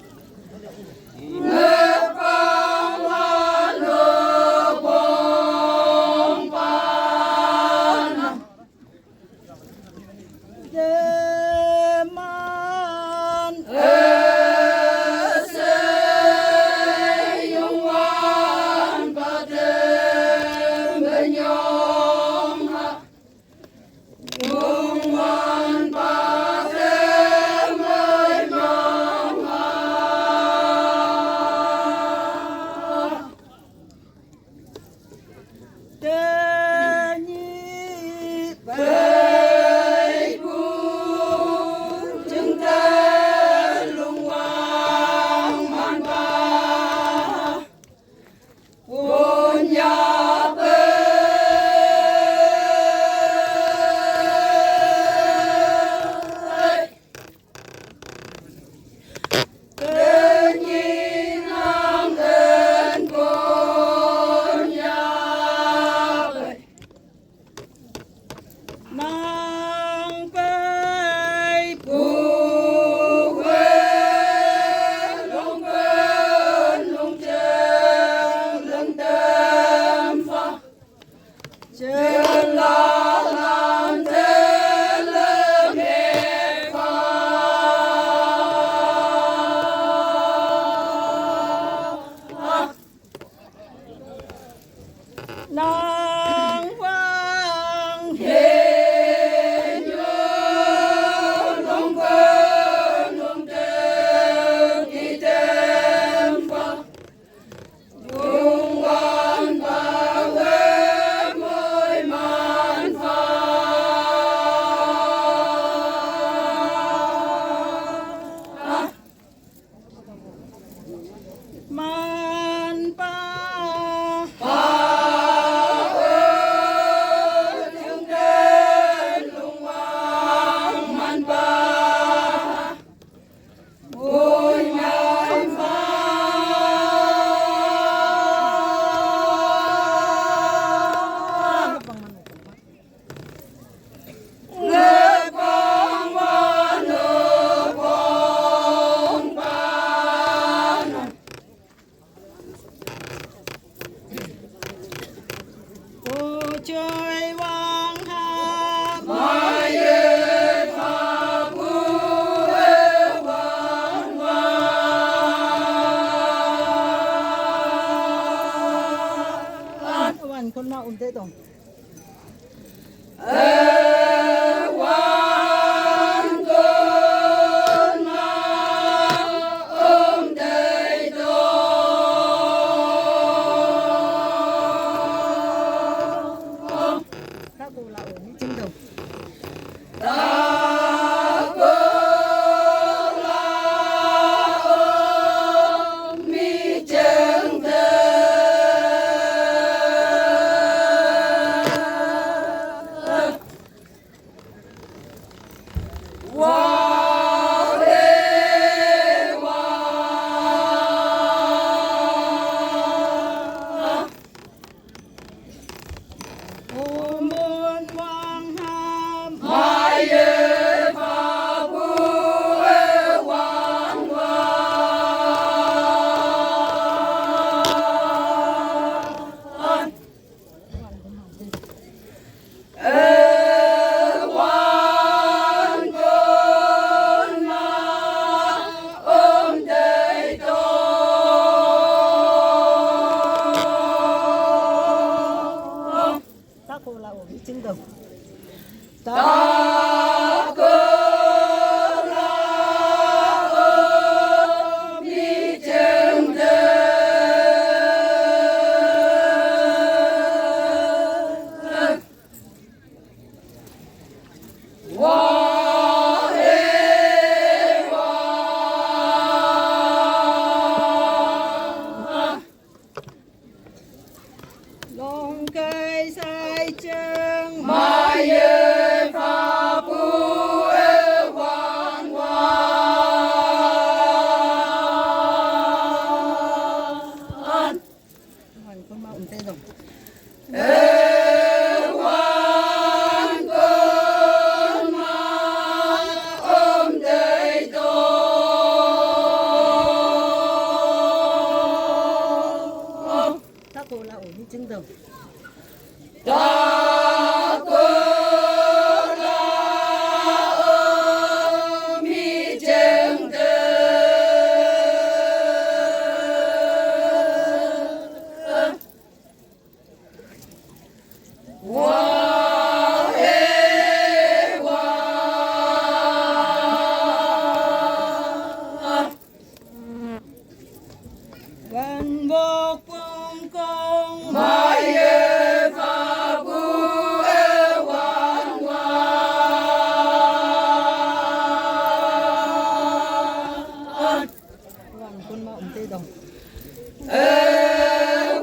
Ê,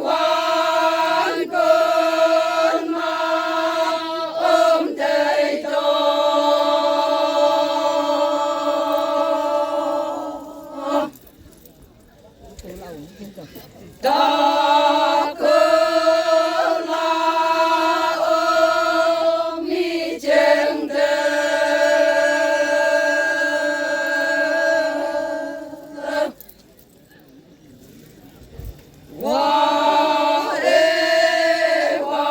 wan kon ma om dei to. Ta kơ la ơ mi cheng de. Wa e wa.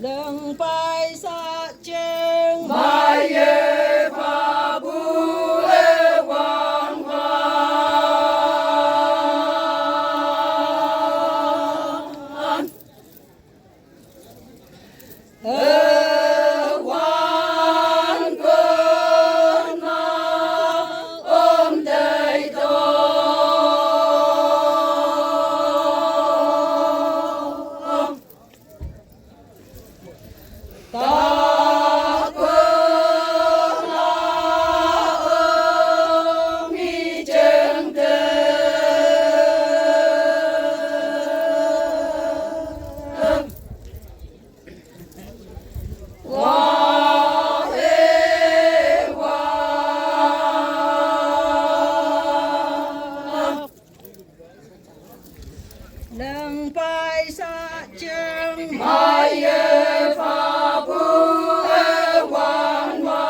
Leng pai sa cheng. Mai ye fa bu e wang wa. Leng pai sa cheng. Mai ye fa bu e wan wa.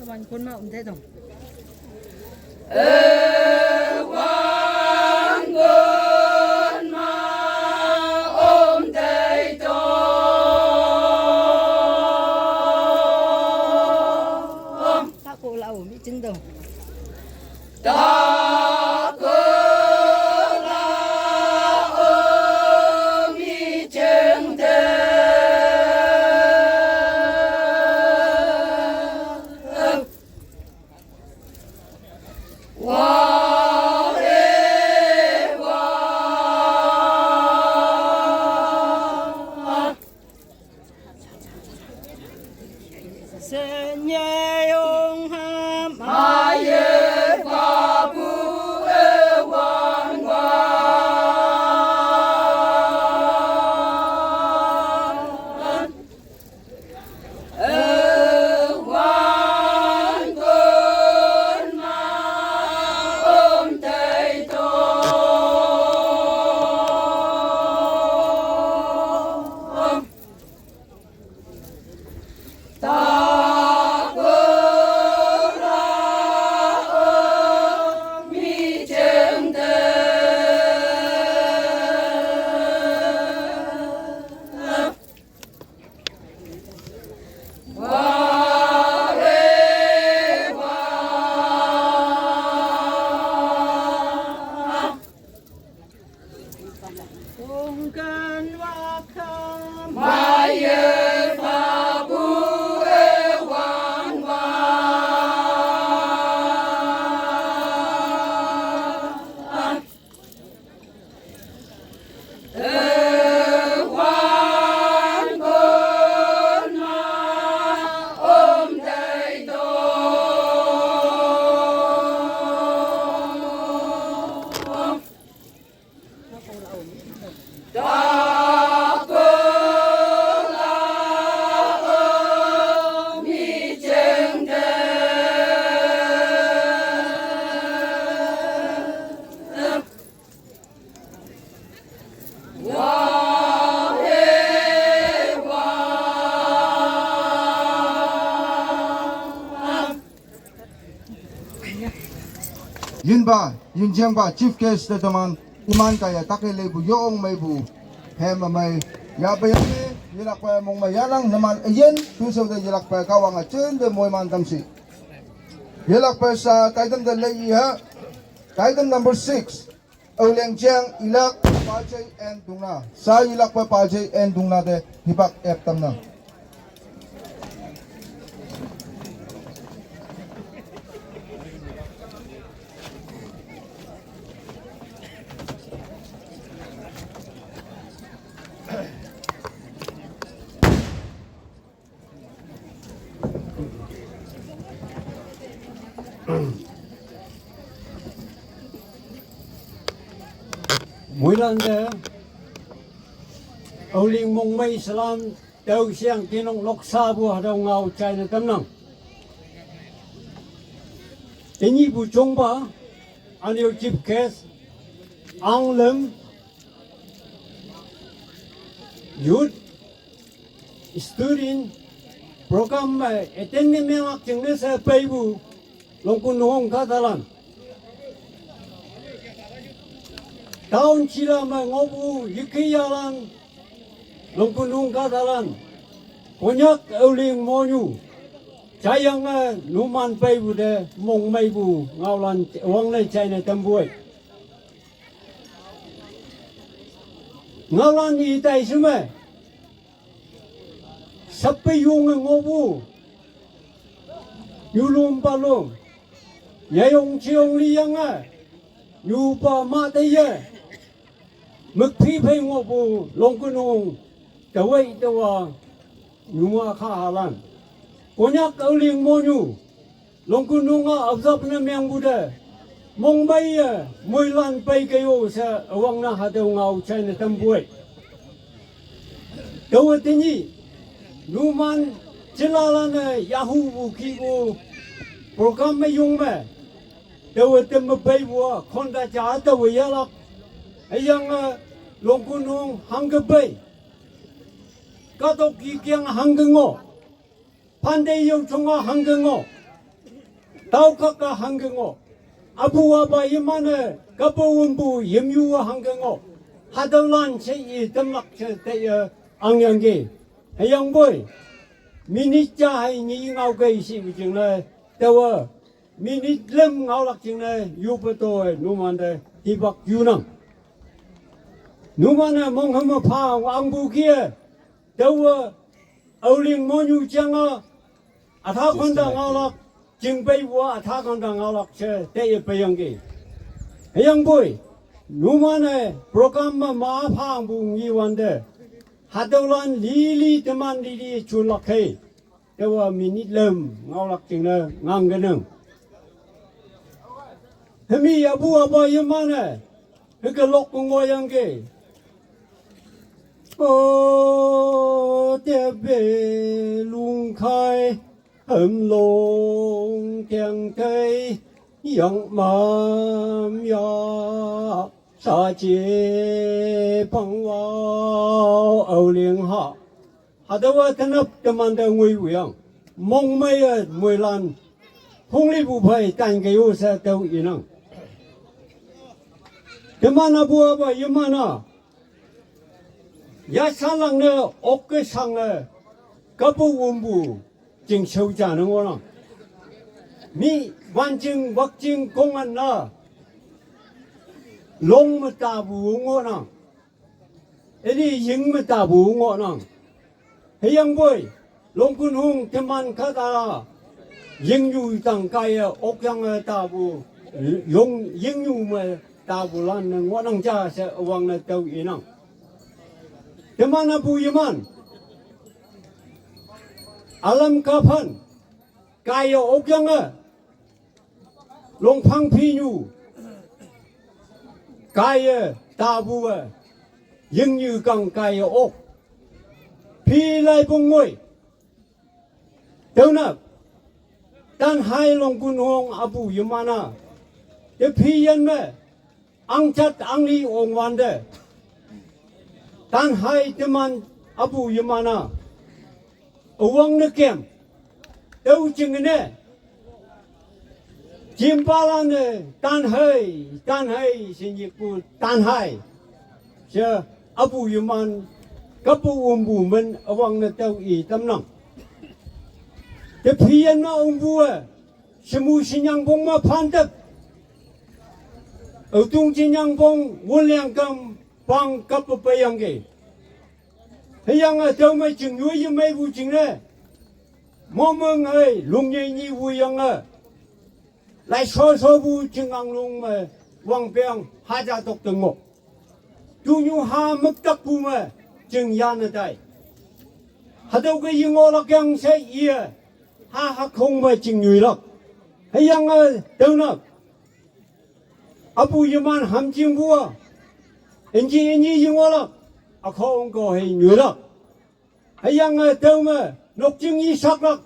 Wan kun ma um te dong. Ê, wan kon ma om dei to. Ta ko la o mi ching dong. Ta ko la o mi ching dong. Wa e wa. Se nye yong ha ma ye fa bu e wan wa. Yinba, yinjiangba, chief guest te teman, iman kaya take leibu yong meibu, hem amai, ya bayane, yelakpa mong ma yalang naman ayen, tusau de yelakpa kawang achen de moiman tamsi. Yelakpa sa, kaitam de lei ha, kaitam number six. Auleng Chiang ilak Pajay and Dungna. Sa ilak pa Pajay and Dungna de hipak ep tamna. Moilan te, Aoling Mongmei Salam, Tau Siang Tinok Noksa bu hatüo ngao jaine tamnang. Tenyihpu jongpa, üne-o chief guest, Anglüm, youth, student, program me attend ne menglak jingne she peipu, Longkun Hong kahtalan. Town shila me ngohpu yekhiyalan, Longkun Hong kahtalan. Konyak Aoling monyu, jaiyange numan peipu te mongmeipu ngaolan wangne jaine tampoi. Ngaolan i tai she me, sappe yonge ngohpu, nyulom palom, nyayong cheyong liyange, nyupa ma teiye, mükphi phei ngohpu Longkun Hong, taowei taowa, nyuma khahalan. Konyak Aoling monyu, Longkun Hong-a abzap ne mengpu te, mongmeiye moilan peikei-o she üwangne hatüo ngao jaine tampoi. Taowe tenyih, numan jilalan-e yahupu kihpu program me yong me, taowe temme peipu-a khonta ja taowe yahlak. Hüyange Longkun Hong hangke pei, kahtok kikeng hangke ngoh, phante yao jonga hangke ngoh, tao kaka hangke ngoh, apu apa yeman-e kape wümpu yimyu-a hangke ngoh, hatüolan she i tamlak she taiye angyangki. Hüyangpoi, minute ja hei nyi ngaokei shipu jingne, taowe minute lüm ngaolak jingne yope to-e numante hipak yunang. Numan-e monghüm me pha angpu kih-e, taowe Aoling monyu jange, ütha khonta ngaolak, jingpeipu-a ütha khonta ngaolak she taiye peiyangki. Hüyangpoi, numan-e program me ma phangpu ngiwante, hatüolan lili teman lili junlak khei, taowa minute lüm ngaolak jingne ngangkenang. Hümi apu apa yeman-e, hüke lok ngohyangki. O, tepe lungkhai, hümlong tengtei, yang mam ya, shaje pangwao Aoling ha. Hatüowa tenap temante ngoipu yang, mongmeiye moilan, honglipu phei tankei-o she tüo inang. Teman apu apa yeman-a, yasalangne okke shange, kapu wümpu, jingshao ja ne ngohnang. Mi wanjing wakjing kongan-a, long me tapu ngohnang. Üli ying me tapu ngohnang. Hüyangpoi, Longkun Hong teman kahta, yingnyu tang kaiye okyange tapu, yong yingnyu me tapulan ne ngohnang ja she üwangne tüo inang. Teman apu yeman, ülam kaphan, kaiye okyange, longphang phinyu, kaiye tapu-e, yingnyu kang kaiye ok, phi laipu ngoi. Tüonap, Tanhai Longkun Hong apu yeman-a, te phi yin me, angjat angli ongwante, Tanhai teman apu yeman-a, üwangne kem, tüo jingne, jimpalan-e Tanhai, Tanhai she nyikpu Tanhai, she apu yeman, kapu wümpu men üwangne tüo i tamnang. Te phi yin me ongpu-e, shemu shinyangpong me phantep, aotung jinyangpong wünleng kam pang kappe peiyangki. Hüyange tüome ching yoi yemeipu jingne, momeng ei lungnyei nyi woiyange, laishoshopu ching anglung me wangpeng haja tok te ngoh. Tunyu ha müktakpu me ching yane tai. Hatüo ke yengohlak yang she iye, ha hakhong me ching nyoilak. Hüyange tüonap, apu yeman hamjingpu-a, Enji enyi jingwalak, akhong ko hei nyuilak. Hüyange tüome nokjing yi shaklak.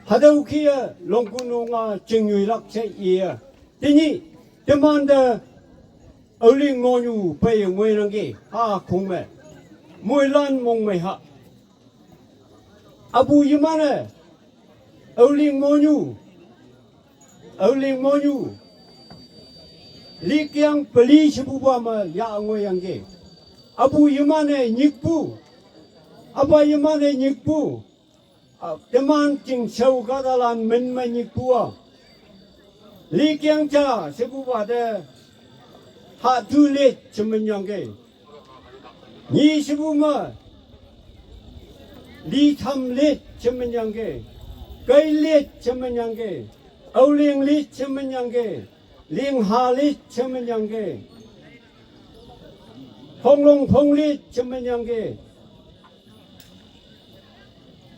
Hatüo kih-e Longkunung-a jing nyuilak she iye. Tenyih, temante Aoling monyu pei ngoinangki, ha kong me. Moilan mongmei ha. Apu yeman-e, Aoling monyu, Aoling monyu, likeng peli shepupa me ya ngoiyangki. Apu yeman-e nyikpu, apa yeman-e nyikpu, a, teman jingshao kahtalan min me nyikpu-a. Likeng ja shepupa te, hatu lit shemenyangki. Nyi shepu me, litam lit shemenyangki. Kei lit shemenyangki. Aoling lit shemenyangki. Lingha lit shemenyangki. Honglong phong lit shemenyangki.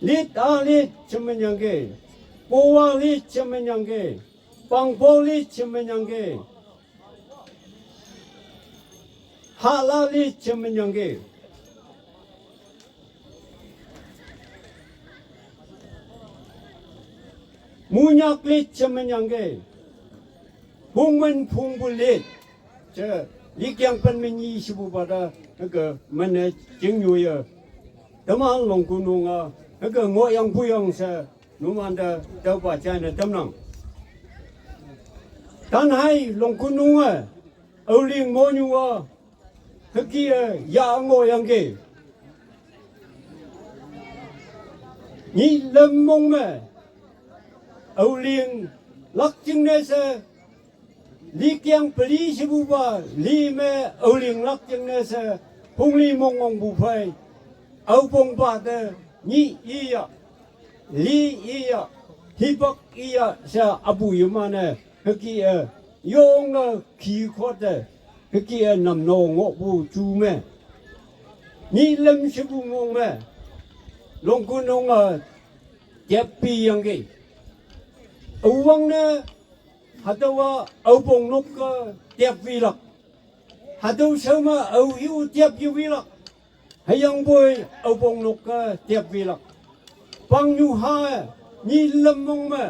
Lit a lit shemenyangki. Powa lit shemenyangki. Pangpo lit shemenyangki. Hala lit shemenyangki. Munyak lit shemenyangki. Pungmen pungpu lit. She, likeng pen me nyi shepupa te, hüke mene jingnyuye. Teman Longkunung-a, hüke ngohyang puyang she, numante, tüopa jaine tamnang. Tanhai Longkunung-e, Aoling monyu-a, hüke-e, ya ngohyangki. Nyi lüm mong me, Aoling lak jingne she, likeng peli shepupa, li me Aoling lak jingne she, hongli mong ongpu phei, aopongpa te, nyi iya, li iya, hipak iya she apu yeman-e, hüke-e, yonge ki khote, hüke-e namno ngohpu ju me. Nyi lüm shepu mong me, Longkunung-a, teppi yangki. Üwangne, hatüowa aopong nok-e tepwilak. Hatüo shao me aoyu tep yewilak. Hüyangpoi aopong nok-e tepwilak. Pangnyuha-e, nyi lüm mong me,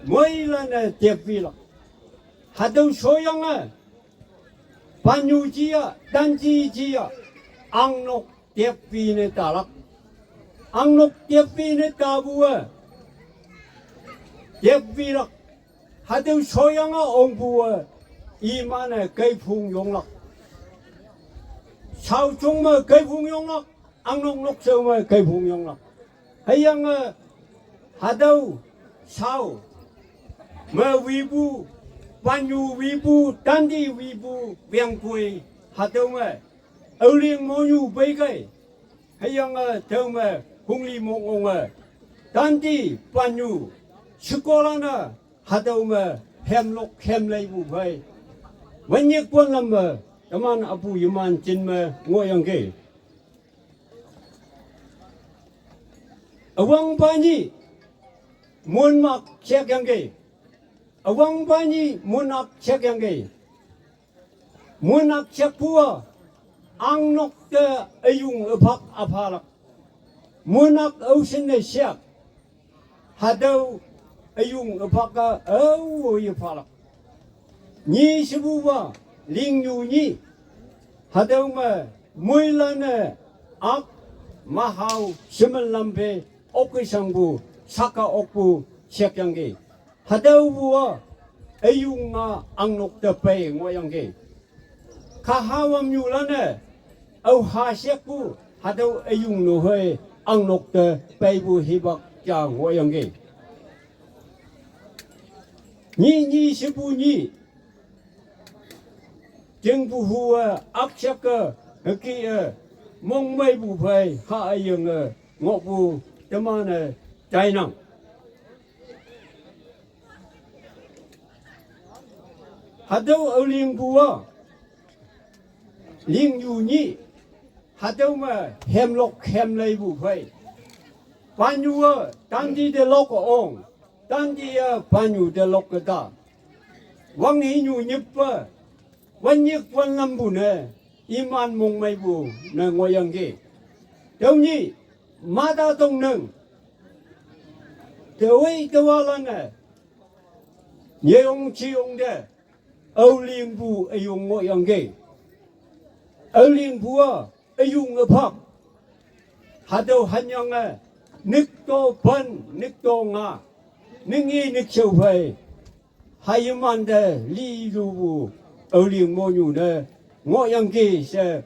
moilan-e tepwilak. Hatüo shoyange, pannyu ji-a, tanji ji-a, angnok tepwi ne talak. Angnok tepwi ne tapu-e, tepwilak. Hatüo shoyange ongpu-e, iman-e keiphung yonglak. Shao jong me keiphung yonglak, angnok nokshao me keiphung yonglak. Hüyange, hatüo, shao, me wipu, pannyu wipu, tandi wipu, wengpoi, hatüo me, Aoling monyu peikei, hüyange tüome hongli mong onge, tandi pannyu, shekolan-a, hatüo me, hemlok hemleipu phei, wenyik ponlam me, teman apu yeman jin me ngohyangki. Üwangpa nyih, monmak shekyangki. Üwangpa nyih, monak shekyangki. Monak shekpu-a, angnok te üyong üphak üphalak. Monak aoshinne shek. Hatüo üyong üphak-a ao yephalak. Nyi shepupa, lingnyu nyih. Hatüo me, moilan-e, ak, mahao, shemen lampe, okkeshangpu, saka okpu, shekyangki. Hatüopu-a, üyong-a angnok te pei ngohyangki. Kahawangnyulan-e, aoha shekpu, hatüo üyong nehoi, angnok te peipu hipak ja ngohyangki. Nyi nyi shepu nyih, jingpu hu-e, akshak-e, hüke-e, mongmeipu phei ha üyange ngohpu teman-e tainang. Hatüo Aolingpu-a, lingnyu nyih, hatüo me hemlok hemleipu phei, pannyu-e tandi te lok ong, tandi-e pannyu te lok keta. Wanghinyu nyippe, Panyik wanlampu ne, iman mongmeipu ne ngohyangki. Tüonyi, mata tongnang. Tewei tewalan ne, nyeyong chiyong te, aolingpu üyong ngohyangki. Aolingpu a, üyong üphak. Hatüo hanyange, nikto pen, nikto nga, ning i nikshao phei. Hayimante lilupu aoling monyu ne ngohyangki she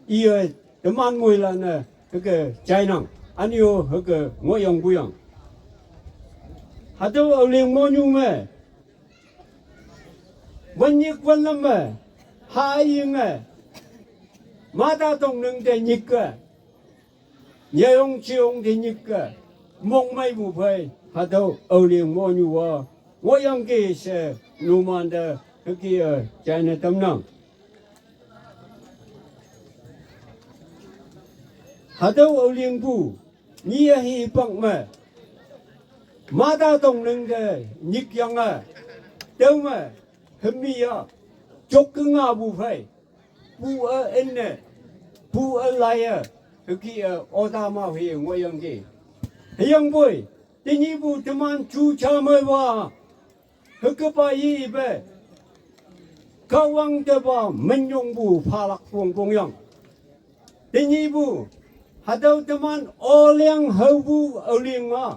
iye teman moilan-e hüke jainang, ünyo hüke ngohyangpu yang. Hatüo aoling monyu me, wünnyik wünlam me, hayinge, mata tongnang te nyikke, nyeyong chiyong te nyikke, mongmeipu phei, hatüo aoling monyu a ngohyangki she numante hüke-e jaine tamnang. Hatüo aolingpu, nyi-e hipak me, mata tongnang te nyikyange, tüome, hümi a, jok kengapu phei, pu-e enne, pu-e laiye, hüke-e otama hei ngohyangki. Hüyangpoi, tenyihpu teman ju ja meiwa, hükepa yipe, Kahwang tepa minyongpu phalak pongpong yang. Tenyihpu, hatüo teman Oleng haopu aoling a,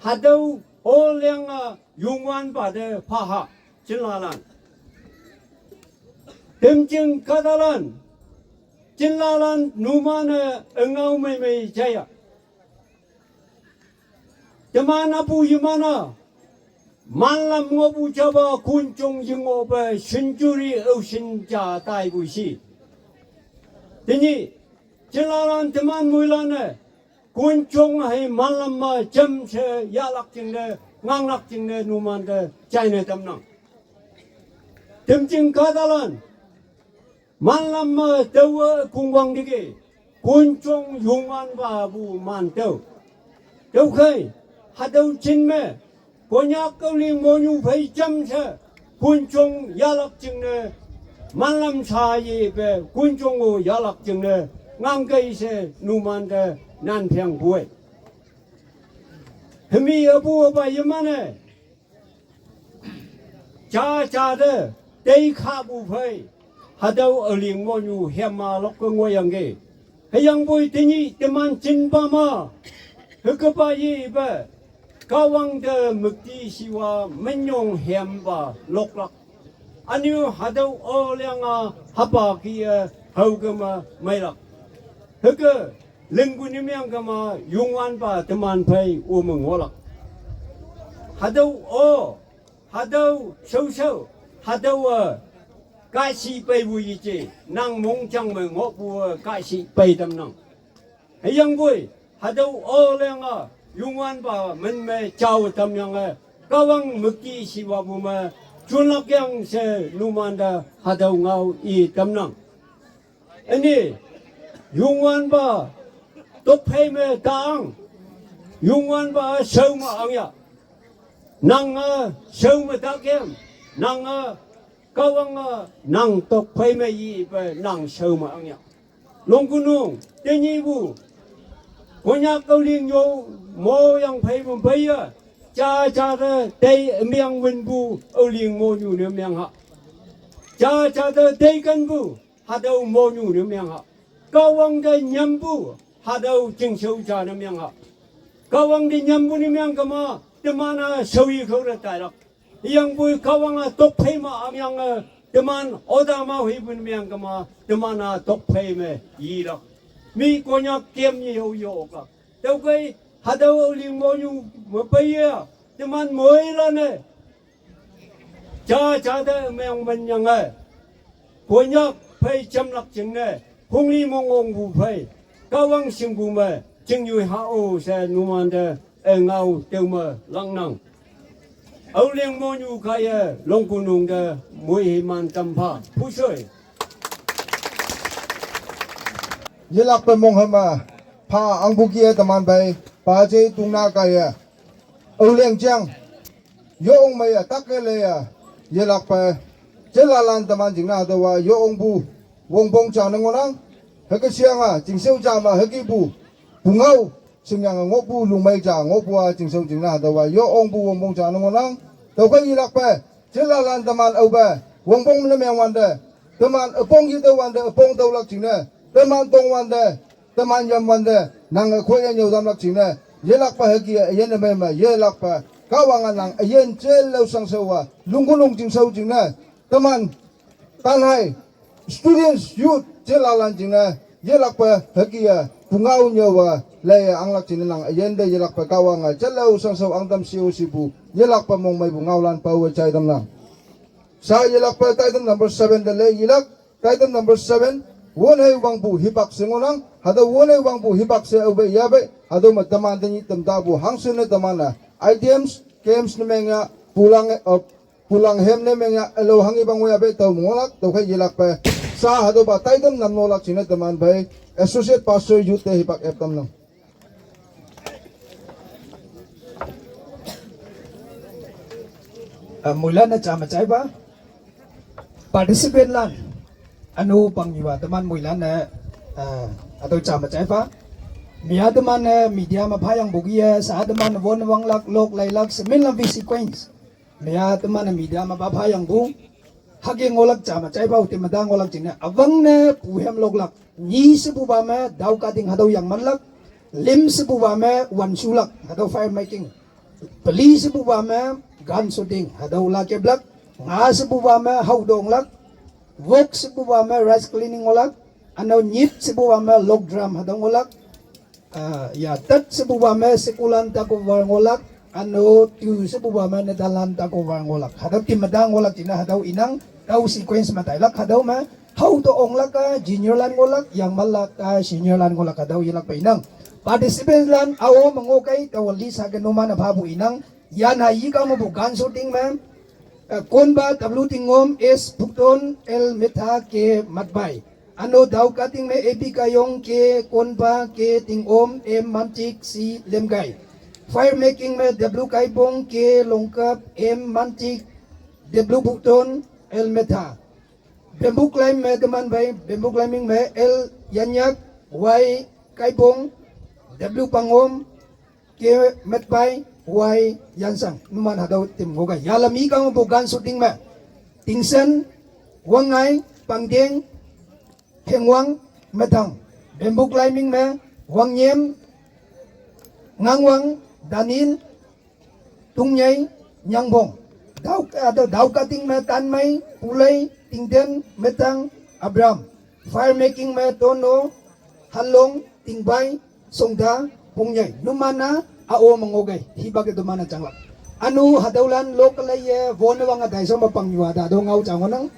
hatüo Oleng a Youngwanpa te phaha, jinlalan. Temjing kahtalan, jinlalan numan-e üngao meimei jaya. Teman apu yeman a, manlam ngohpu japa konjong yengohpe century aoshin ja taipu shi. Tenyih, jinlalan teman moilan-e, konjong hei manlam me jamshe yahlak jingne, nganglak jingne numante jaine tamnang. Temjing kahtalan, manlam me taowe kongwang tiki, konjong Youngwanpa pu man tüo. Tüokhei, hatüo jin me, Konyak aoling monyu phei jamshe, konjong yahlak jingne, manlam sha yepe, konjong-o yahlak jingne, ngangkei she numante nanpheng pue. Hümi apu apa yeman-e, ja ja te, tei khapu phei, hatüo aoling monyu hema lokke ngohyangki. Hüyangpoi tenyih teman jinpa ma, hükepa yipe, Kahwang te müktishiwa minyong hempa loklak. Ünyu hatüo Oleng a hapa kih-e haokema meilak. Hüke lingpu ne meang kema Youngwanpa teman phei ome ngohlak. Hatüo-o, hatüo shaoshao, hatüowe kahshih peipu yeje, nang mongjang me ngohpu-e kahshih pei tamnang. Hüyangpoi, hatüo Oleng a, Youngwanpa min me jao tamyange, Kahwang müktishiwapu me, junlak yang she numante hatüo ngao i tamnang. Üne, Youngwanpa, tokphei me ta ang, Youngwanpa shao me ang ya. Nange shao me ta kem, nange Kahwange nang tokphei me yipe nang shao me ang ya. Longkunung, tenyihpu, Konyak aoling yo, moyang pheipu peiye, ja ja te tei meang winpu aoling monyu ne meang ha. Ja ja te tei kenpu, hatüo monyu ne meang ha. Kahwang te nyampu, hatüo chingshao ja ne meang ha. Kahwang te nyampu ne meang kema, teman-a shaoyi khao te tailak. Hüyangpoi Kahwang-a tokphei me angyange, teman otama hipu ne meang kema, teman-a tokphei me yilak. Mi Konyak kem nyi hao yo-oklak. Tüokhei, hatüo aoling monyu me peiye, teman moilan-e, ja ja te meang menyange, Konyak phei jamlak jingne, hongli mongongpu phei, Kahwang shingpu me, jingnyoi ha-o she numante, e ngao tüome langnang. Aoling monyu kaiye, Longkunung te, moiman tampha, pushoi. Yelakpe monghema, pha angpu kih-e teman phei, pa je tungna kaiye. Aoleng jang, yong meiye, takke leiye, yelakpe, Jelalan teman jingne hatüowa yo ongpu wongpong ja ne ngohnang. Hüke shiyange, chingshao ja me hükepu pungao, shingyang ngohpu lungmei ja ngohpu-a chingshao jingne hatüowa yo ongpu wongpong ja ne ngohnang. Tüokhei yelakpe, jelalan teman aope, wongpong ne mengwante, teman üpong yetüowante, üpong tüolak jingne, teman tongwante, teman yamwante, nange khoi-e nyüo tamlak jingne, yelakpe hüke üyin ne mei me, yelakpe, Kahwange nang üyin jelao shangshao-a, lungkulung chingshao jingne, teman, tanhai, students, youth, jelalan jingne, yelakpe hüke-e, pungao nyüowe, leiye anglak jingne nang üyin te yelakpe Kahwange, jelao shangshao angtam sheo shipu, yelakpe mongmeipu ngaolan paowe jai tamnang. Sha yelakpe item number seven te lei yelak, item number seven, wonhei wangpu hipak she ngohnang, hatüo wonhei wangpu hipak she aope yape, hatüo me teman tenyih tamtapu hangshin ne teman-e, items, games ne meng ya, pulang, eh, pulang hem ne meng ya, ülao hanghipa ngoiyape tao me ngohlak, tüokhei yelakpe, sha hatüopa item nam ngohlak jingne teman phei, Associate Pastor Youth te hipak ep tamnang. Ah, moilan-e ja me jaipa. Participant lan. Ünu pangnyuwa teman moilan-e, ah, hatüo ja me jaipa. Mia teman-e media me phayangpu kih-e, sha teman won wanglak, lok leilak, shemin lam sequence. Mia teman-e media me pa phayangpu. Hüke ngohlak ja me jaipa-o teme ta ngohlak jingne. Üwangne puhem loklak. Nyi shepupa me, dao cutting hatüo yangmanlak. Lim shepupa me, wan shulak. Hatüo fire making. Peli shepupa me, gun shooting. Hatüo la keplak. Nga shepupa me, hao donglak. Wok shepupa me, rice cleaning ngohlak. Ünu nyit shepupa me, log drum hatüo ngohlak. Ah, ya, tet shepupa me, sekulan takover ngohlak. Ünu tu shepupa me, netanlan takover ngohlak. Hatüo teme ta ngohlak jingne hatüo inang, tao sequence me tailak hatüo me. Hao to onglak-a, junior lan ngohlak, yangmanlak-a, senior lan ngohlak, hatüo yelakpe inang. Participants lan, ao me ngohkei, tao list hüke numan-e phapu inang. Yan ha yikao mepu gun shooting me, eh, Konpa W Tingom, S Pukton, L Metha, K Matbai. Ünu dao cutting me A P Kayong, K Konpa, K Tingom, M Mantik, C Lemkai. Fire making me W Kaibong, K Longkap, M Mantik, W Pukton, L Metha. Bamboo climb me teman phei, bamboo climbing me L Yanyak, Y Kaibong, W Pangom, K Metbai, Y Yansang. Numan hatüo teme ngohkei. Yalam yikao mepu gun shooting me, Tingsen, Wangngai, Pangdeng, Phengwang, Metang. Bamboo climbing me, Wangnyem, Ngangwang, Daniel, Tungnyei, Nyangbong. Dao, hatüo dao cutting me Tanmei, Pulei, Tingten, Metang, Abraham. Fire making me Tono, Hanlong, Tingbai, Songda, Pungnyei. Numan-a, ao me ngohkei. Hipak-e teman-e janglak. Ünu hatüolan local ye, wone wange taishao me pangnyuwa ta hatüo ngao ja ngohnang.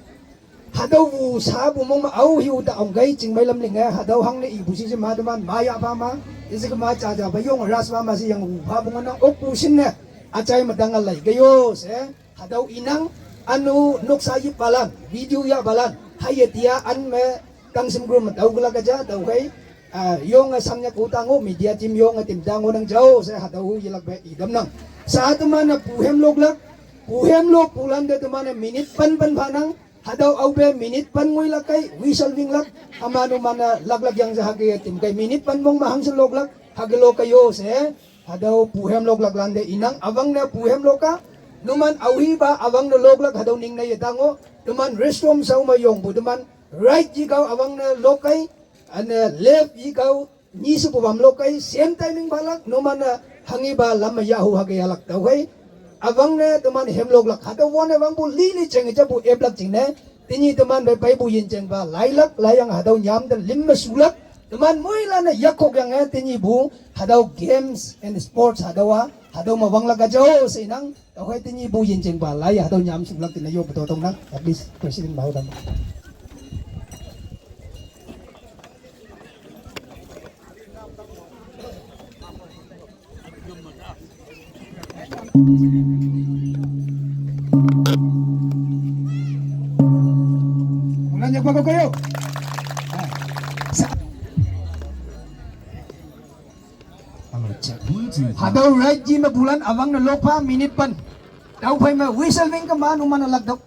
Hatüopu shapu mong me aohi-u ta ongkei chingmei lam linge, hatüo hangne ipu shi she ma teman ma yahpa ma, isi kema jaja pe yong ras pa ma she yangpu phapu ngohnang okpu shinne, üjai me tange leikei-o she, hatüo inang, ünu noksa yippalan, video yahpalan, haiye tia an me, tangshim group me tao kelak ja, tüokhei, ah, yonge shangnyak-o ta ngoh, media team yonge teme ta ngohnang jao she, hatüo yelakpe itamnang. Sha teman-e puhem loklak, puhem lokpulan te teman-e minute pen pen phanang, hatüo aope minute pen ngoilak kei, whistle winglak, üma numan-e laklak yang she hüke teme kei minute pen mong me hangshin loklak, hüke lokkei-o she, hatüo puhem loklaklan te inang, üwangne puhem lok-a, numan aohipa üwangne loklak hatüo ningne yeta ngoh, teman restroom shao me yongpu teman, right yikao üwangne lokkei, üne left yikao, nyi shepupa me lokkei, same timing phalak, numan-e hanghipa lam me yahhu hüke yahlak tüokhei. Üwangne teman hem loklak, hatüo wone wangpu lili jeng japu eplak jingne, tenyih teman phei peipu yinjengpa lailak, laiyange hatüo nyam te lim me shulak, teman moilan-e yakkokyange tenyihpu, hatüo games and sports hatüowa, hatüo me wanglak-a jao she inang, tüokhei tenyihpu yinjengpa lai, hatüo nyam shulak jingne yoppe to tongnang, at least President Maodam. Hatüo right ji me pulan üwangne lokpha minute pen. Tüophei me whistle wing kema numan-e lak tüoh.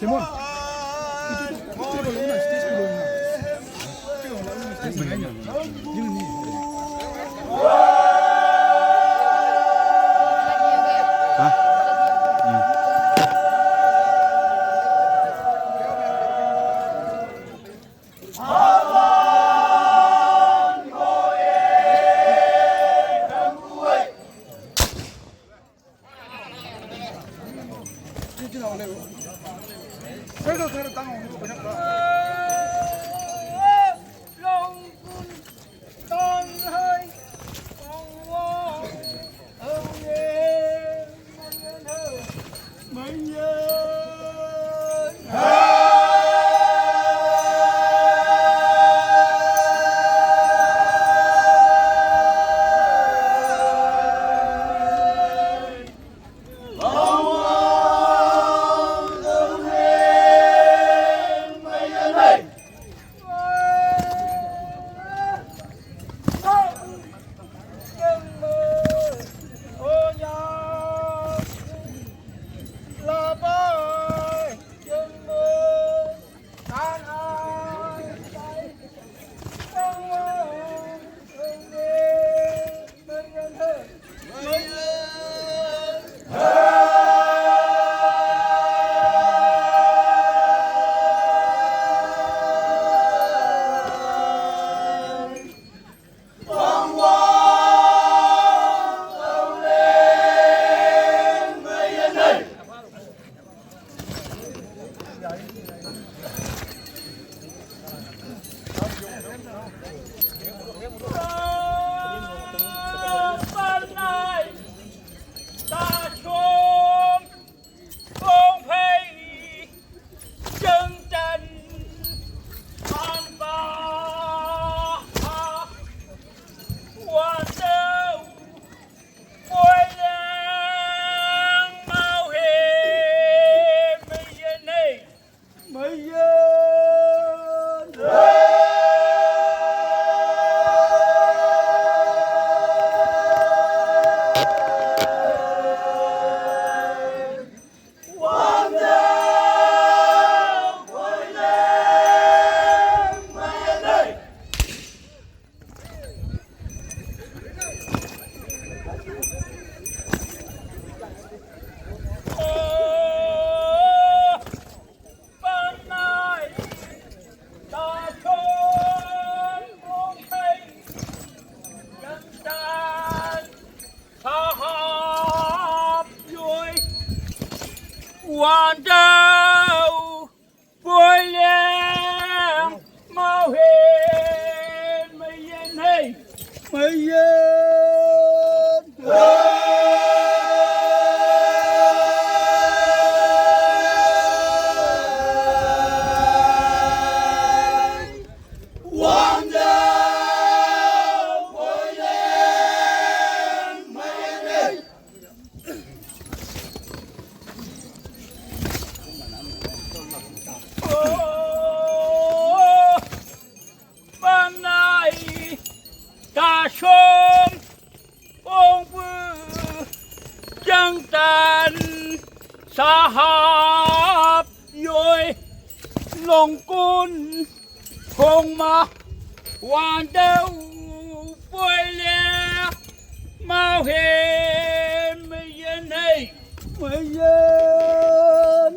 Simon, itu tuh, itu tuh, itu tuh, itu tuh, itu tuh. Long kun hong ma wan deu poi le mau hen me yen hei me yen.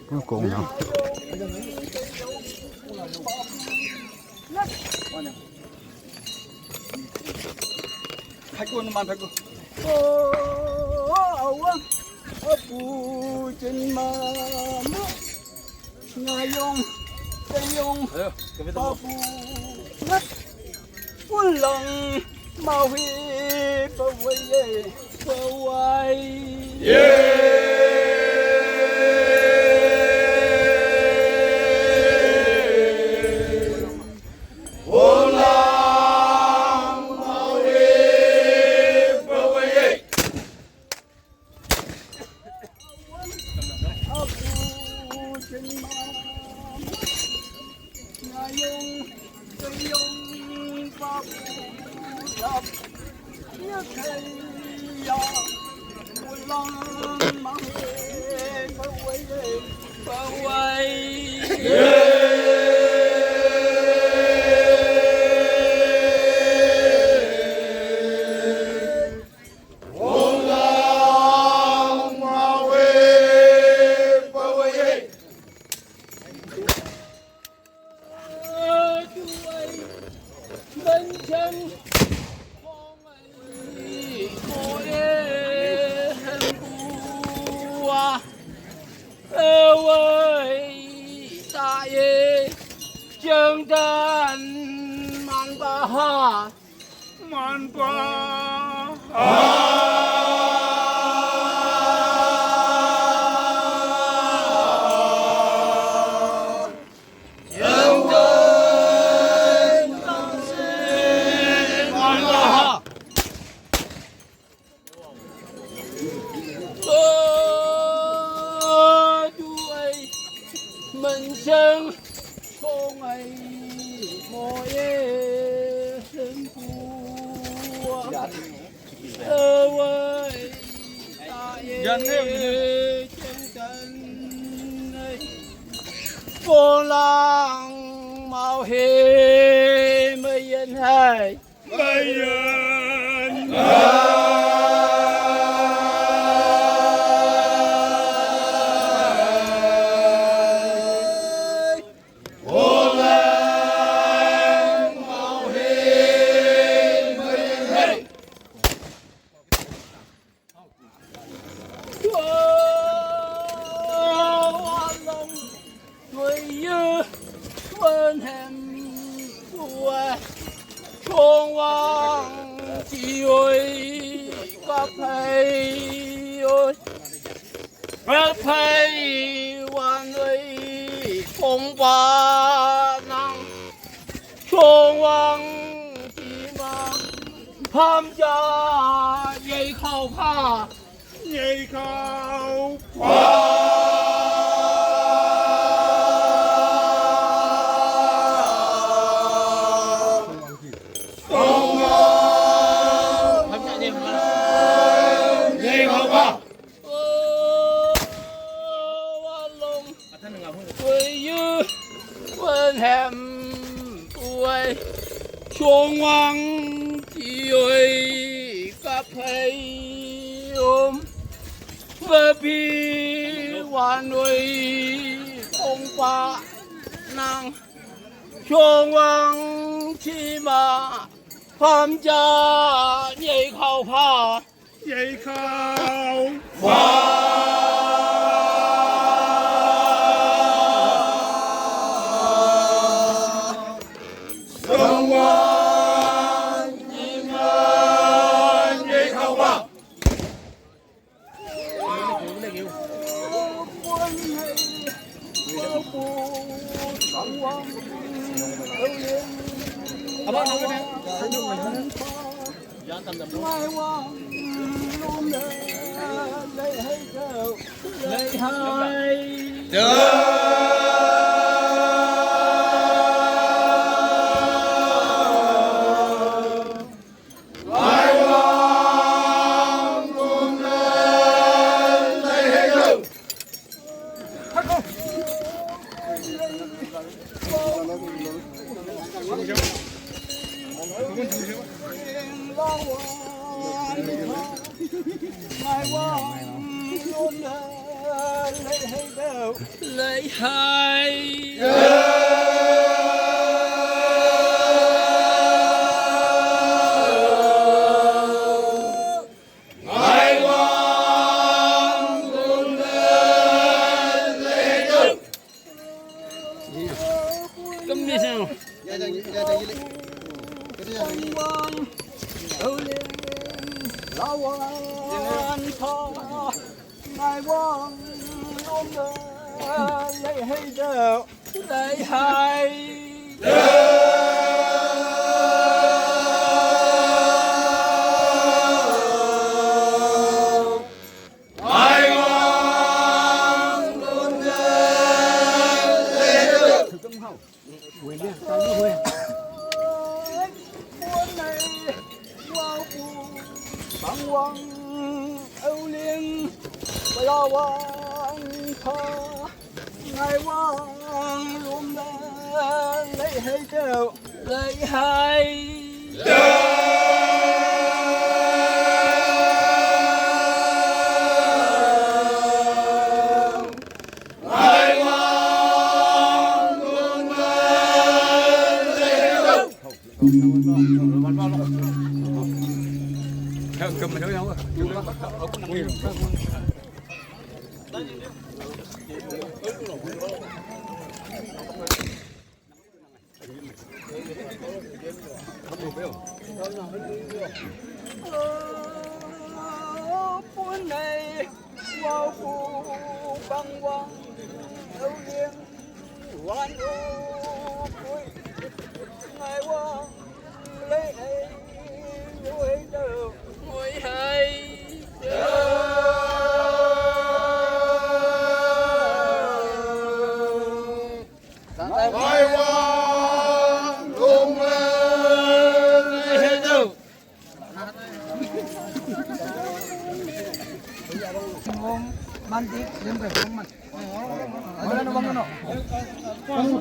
Cuối cùng nào. Hai con mà phải con. Ô, ô, ô, ô, bu chân mà. Nga yong, ta yong, ba bu, ngat, un long, mau hi, ba wai ye, ba wai.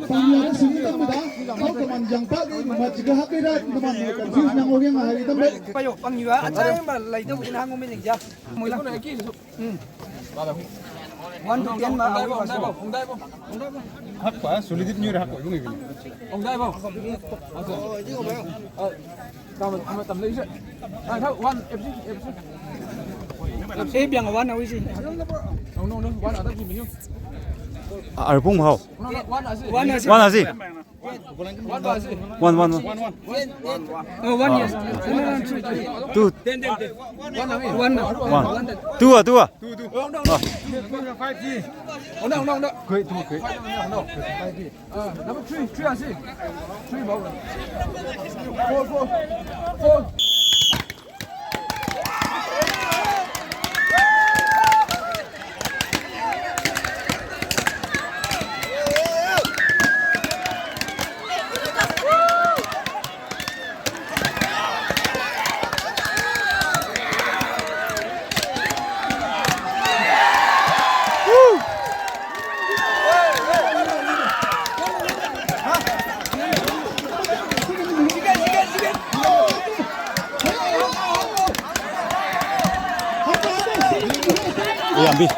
Pangya na sini tam da, kau teman yang pakai rumah juga hak ira teman confuse nang orang hari tam. Payo, pangya aja yang ba lai tu kena ngomong ni ja. Mula. Hmm. One to ten ma. Hakpa, solidit nyur hakpa, bungi bungi. Tama, tama, tama, isa. Ah, tau, one, F C, F C. Eh, biang one, awisi. No, no, no, one, ada bunyi. Arpung mau. No, no, one, asi. One, asi. One, asi. One, one, one. Oh, one, yes. Two. One, one. One. Two, ah, two, ah. Two, two. Oh, no, no. Five, three. Oh, no, no, no. Great, two, great. Uh, number three, three, I see. Three, bro. Four, four. Four. Iya, Bi.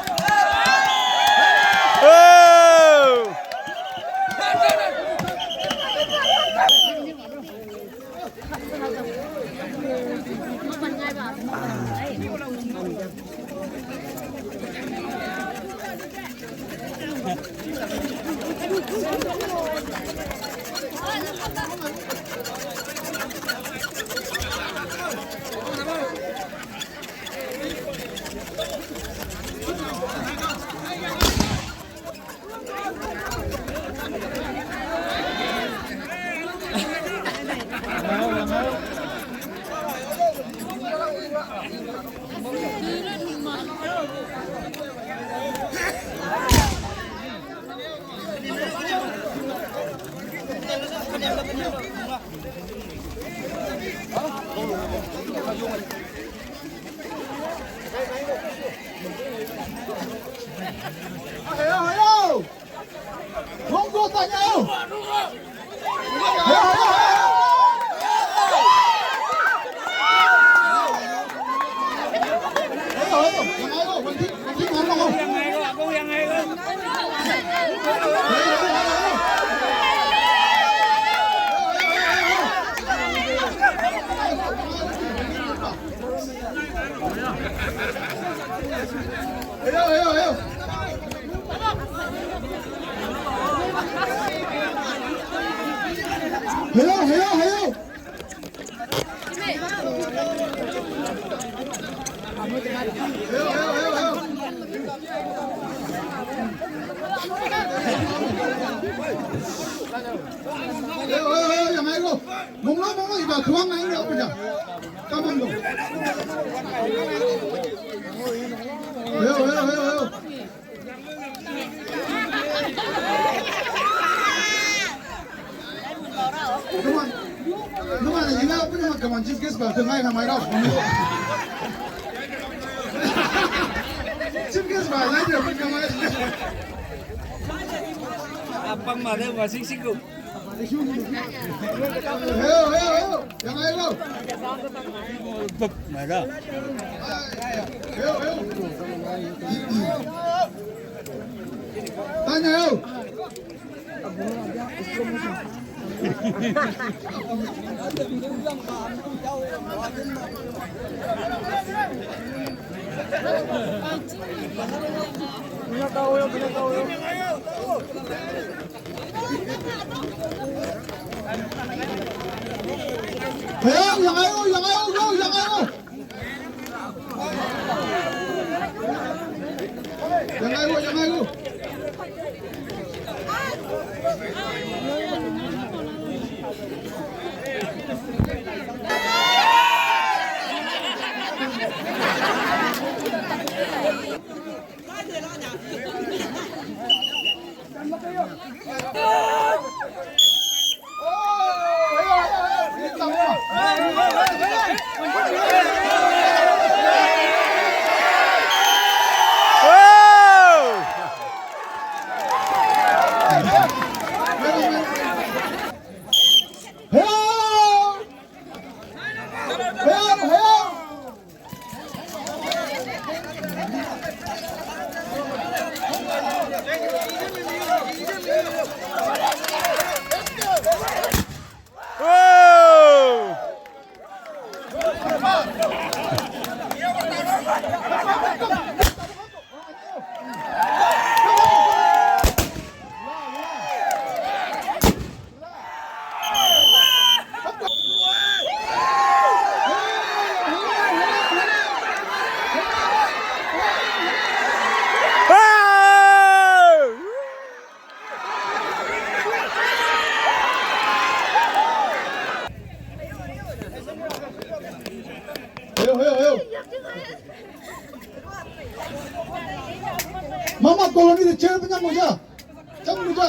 Oh! Hello, hello, hello. Monglo, monglo, iba khuang nang lo punya. Come on, go. Hello, hello, hello, hello. Come on. Come on, you know, come on, come on, chief guest ba, tonight, am I wrong? Chief guest ba, like, come on. Apang mare, masing siku. Hello, hello, hello. Yang lain, hello. Bep, mara. Hello, hello. Tanya, hello. Hello, yang ayo, yang ayo, hello, yang ayo. Yang ayo, yang ayo. Hello, hello, hello. Mama colony de chair punya moja. Chang moja.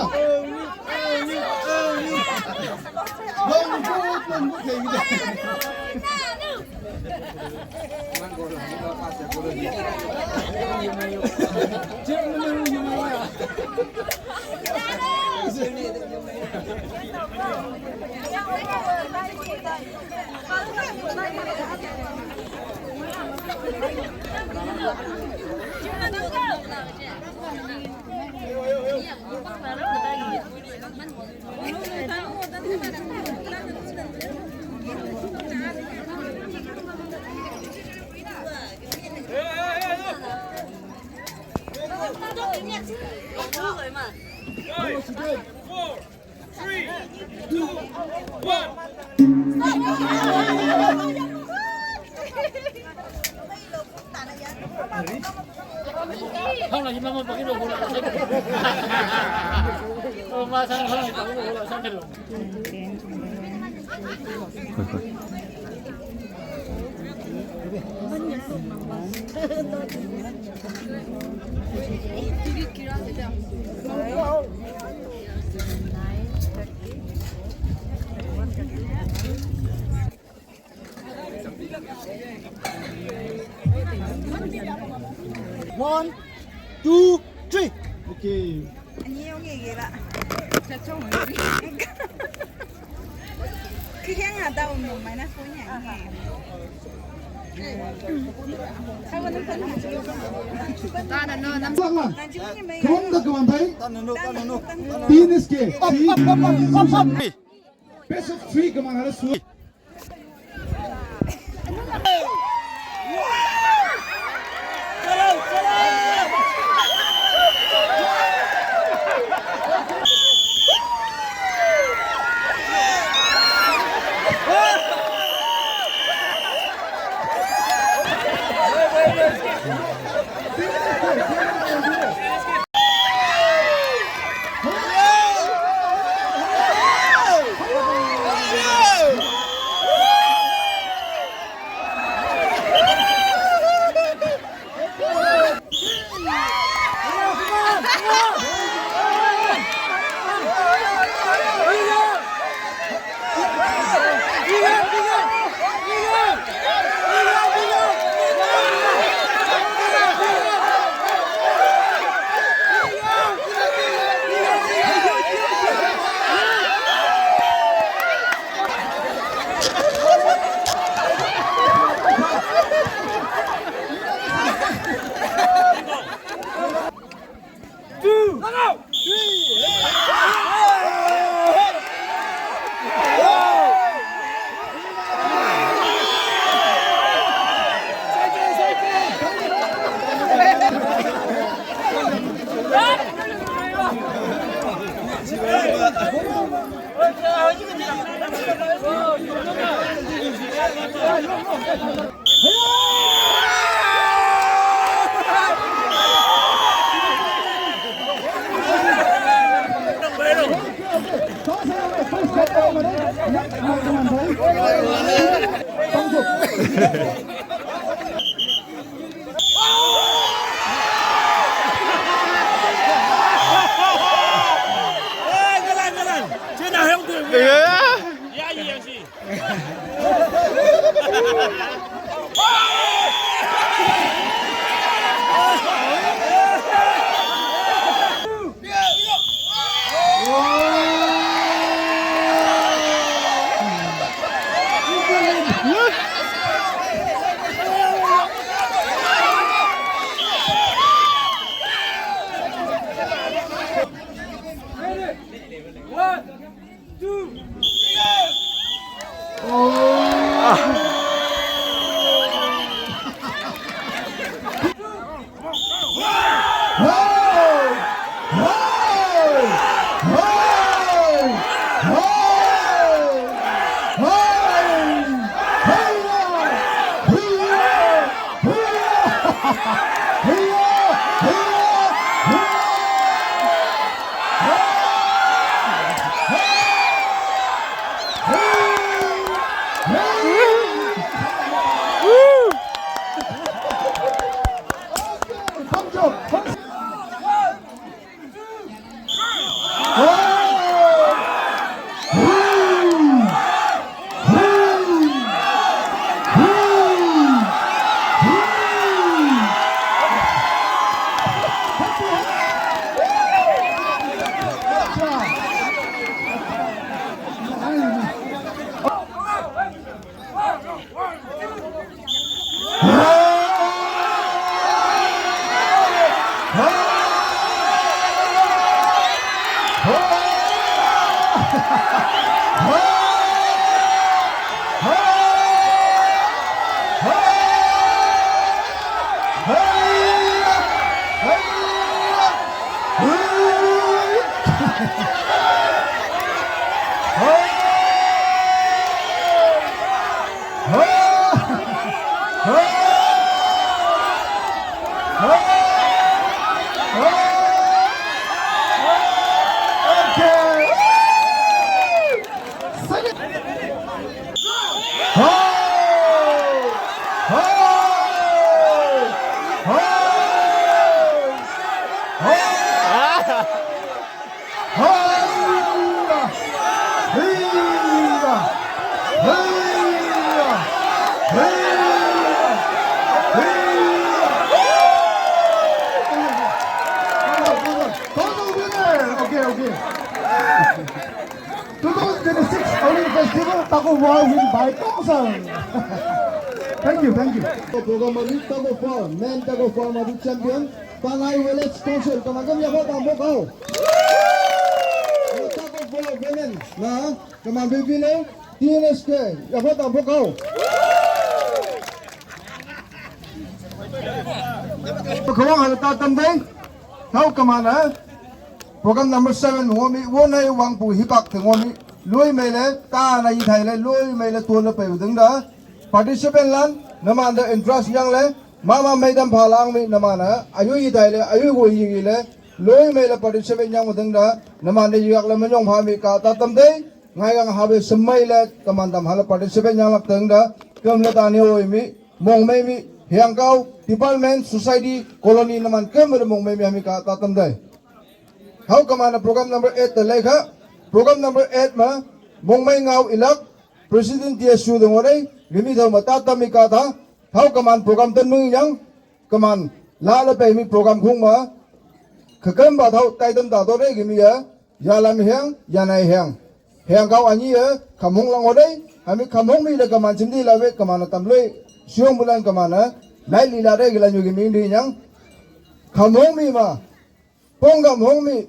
Bang, bang, bang, bang, bang. Three, two, one. One, two, three. Okay. Ani yong ye ye ba. Kikeng ada um yong minus one ya. Tana no nam. Come on, come on, bhai. Tana no, tana no. Tana no. Team is ke. Up, up, up, up, up, up. Best of three, come on, let us go. Chalo, chalo. Okay, okay. Two thousand twenty-six Olympic Festival, Tug of War win by Kongsan. Thank you, thank you. Program mari Tug of War, men Tug of War mari champion, Panai Village Council, teman kami apa tambah kau? Tug of War women, na, teman bibine, T N S K, apa tambah kau? Kawang hal ta tam dai. Thau kamana. Program number seven ngomi wonai wangpu hipak te ngomi. Lui mele ta na yi thai le lui mele tuan le pe ding da. Participant lan namanda interest yang le. Mama mai dam pha lang mi namana. Ayu yi thai le ayu go yi le. Lui mele participant yang ding da. Namanda yak le manyong pha mi ka ta tam dai. Ngai gang habe semai le kamandam hala participant yang lak teng da. Kem le ta ni oi mi. Mongmei mi, Hiangkau, department, society, colony naman kemere Mongmei mi hami ka tatam dai. Hau kamana program number eight ta lekha. Program number eight ma, Mongmei ngau ilak, President T S U dong odai, gimi thau ma tatam mi ka ta. Hau kaman program tan mung yang, kaman la la pe mi program khung ma. Kakam ba thau tai tam ta to dai gimi ya. Yalam hiang, yanai hiang. Hiang kau anyi ya, kamung lang odai, hami kamung mi da kaman chimdi lawe, kaman tam lui, siung bulan kaman, lai li la dai gila nyugi ming di nyang. Kamung mi ma, pong kam hong mi,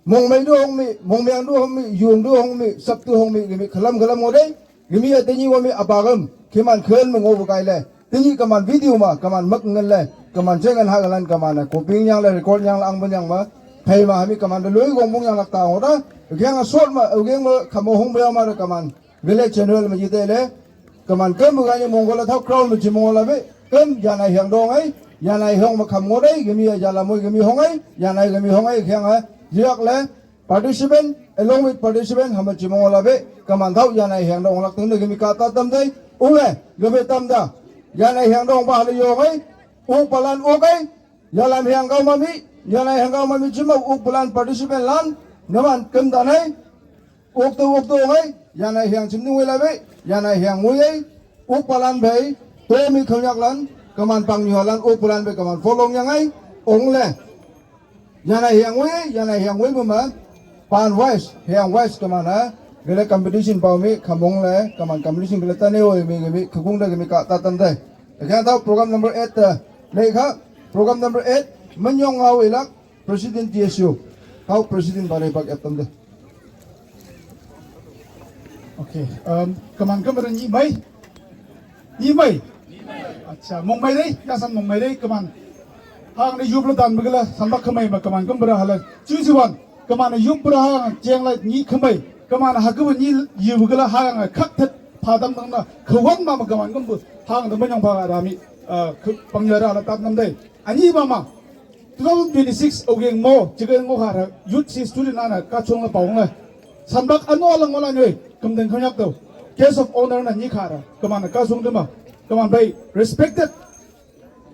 mong mai du hong mi, mong miang du hong mi, yung du hong mi, sap du hong mi, gimi kalam kalam odai, gimi ya tenyi wami apagam, kiman khen mengo bukai le. Tini kaman video ma, kaman mak ngan le, kaman che ngan ha galan kaman na, copying yang le, record yang le, ang ban yang ma, thai ma, hami kaman da lui gong bung yang lak ta ngo da, geng a sot ma, geng ma, kamo hong ba ma da kaman, village general ma jite le, kaman kem bu gani mongol thau crown ma ji mongol be, kem yanai hiang dong ai, yanai hiang ma kam ngo dai, gimi ya jala moi gimi hong ai, yanai gimi hong ai, geng a, jiak le, Participant, along with participant, hama chimong ola be, kaman thau yanai hiang dong lak tung de gimi ka ta tam dai, ule, gabe tam da, yanai hiang dong ba hale yo ngai, u palan u kai, yalam hiang kau mami, yanai hiang kau mami chima, u palan participant lan, naman kem da nai, u tu u tu ngai, yanai hiang chim nu la be, yanai hiang u yai, u palan be, to mi khonyak lan, kaman pang nyu lan, u palan be, kaman folong yang ngai, ong le. Yana hiang wei, yana hiang wei mama. Pan wise, hiang wise kamana. Gele competition pau mi, kamong le, kaman competition gele tane wei mi, mi, kakung da gemi ka tatam dai. Kaya tau program number eight, eh, le kha. Program number eight, manyong ngau ilak, President T S U. Kau President bare bak etam dai. Okay, um, kaman kamara ni mai. Ni mai. Acha, mong mai dai, ya san mong mai dai, kaman. Hang ni yup la dan bagala, san bak kamai ma kaman kamara hala. Chu si wan, kaman yup bara hang, jeng la ni kamai. Kaman ha kaman ni yup bagala hang, khak that, padam nang na, kawan ma ma kaman kambu. Hang da manyong pa rami, uh, pangyara la tat nam dai. Ani mama. Two thousand twenty-six, ogeng mo, chicken mo khara, youth si student ana, kachong la paung la. Sanbak ano alang wala nyoy, kamdeng kanyak daw. Guest of honor na ni khara, kamana kasong dema. Kaman bay, respected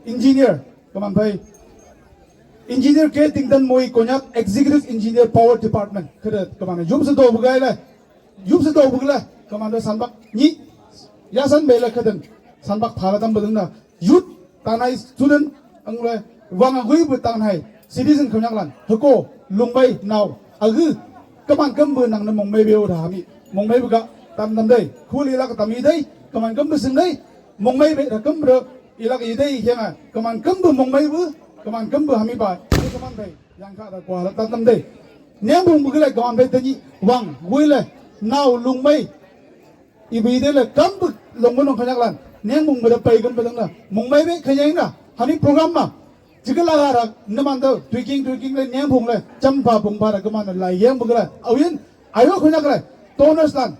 engineer, kaman bay. Engineer K Tingtan Moi Konyak, Executive Engineer Power Department. Khada kamana yum sa do bugai le. Yum sa do bugai le. Kamana sanbak ni. Yasan bela khadan. Sanbak phala tam badung na. Youth tanai student ang le. Wang agui bu tanai. Citizen Konyaklan. Hako. Lungbai now. Agu. Kaman kambu nang na mongmai beo da hami. Mongmai buga. Tam tam dai. Khuli la ka tam i dai. Kaman kambu sing dai. Mongmai be da kambu. Ilak idei hianga, kaman kambu mongmai bu, kaman kambu hami ba, ini kaman bai, yang ka da kwa la tatam dei. Neng bung bu gile kaman bai tani, wang, wile, nau, lungmai, ibu idei le kambu, longbu nong Konyaklan, neng bung bu da pai kambu dang na, mongmai be kanyang na, hami program ma, jika la ga ra, naman da, tweaking, tweaking le, neng bung le, cham ba bung ba da kaman lai yang bu gile, awin, ayo Konyaklan, donors lan,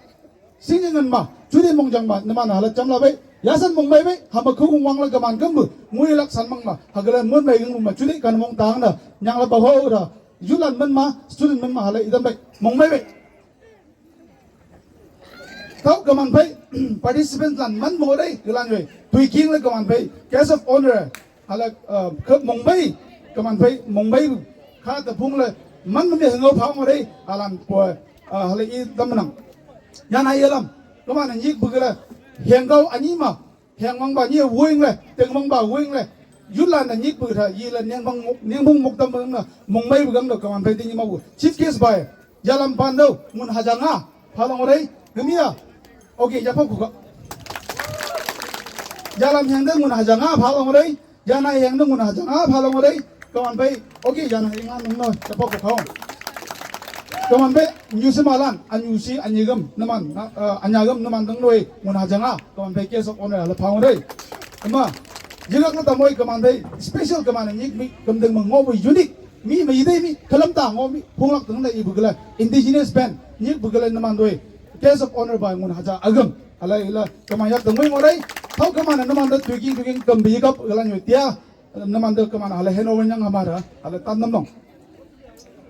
Sing ngan ma, chudi mong jang ma, naman hala cham la bai, yasan mong bai bai, hama khu kung wang la kaman kambu, ngui lak san mang ma, hagala mun bai gung ma, chudi kan mong tang da, nyang la ba ho da, yulan man ma, student man ma hala idan bai, mong bai bai. Tau kaman bai, participants lan man mo dai, galan bai, tui king la kaman bai, guest of honor, Hala, uh, ke mongbai, kaman bai, mongbai, kha ta phung le, man me hengau phang mo dei, alam ko, uh, hala i dam nang. Yan ai alam, kaman nyik bu le, hengau ani ma, heng mang ba ni wing le, teng mang ba wing le, yulan na nyik bu tha, yi le, niang bang, niang bung mok dam na, mongbai bu gang da, kaman bai ting ma bu. Chief guest bai, Yalam pan do, ngun haja nga, phalong rei, ngemia. Okay, ya pok ko. Yalam yang do, ngun haja nga, phalong rei. Yana yang do, ngun haja nga, phalong rei. Kaman bai, okay, yana yang nga, nung no, ya pok ko. Kaman bai, nyusi malan, anyusi, anyigam, naman, na, uh, anyagam, naman dong noi, ngun haja nga, kaman bai, case of honor, hala phalong rei. Ama, jigak na tamoi, kaman bai, special kaman, nyik mi, kamdeng mangobu unique. Mi ma idei mi, kalam ta ngo mi, phunglak tang na i bugala, indigenous band, ni bugala naman doi, guest of honor ba ngun haja agam, ala ila, kama yak tang ngoi ngorai, thau kama na naman da tuiking tuiking kam bi kap gala nyo tia, naman da kama na hala heno wenyang hamara, hala tan nam nong.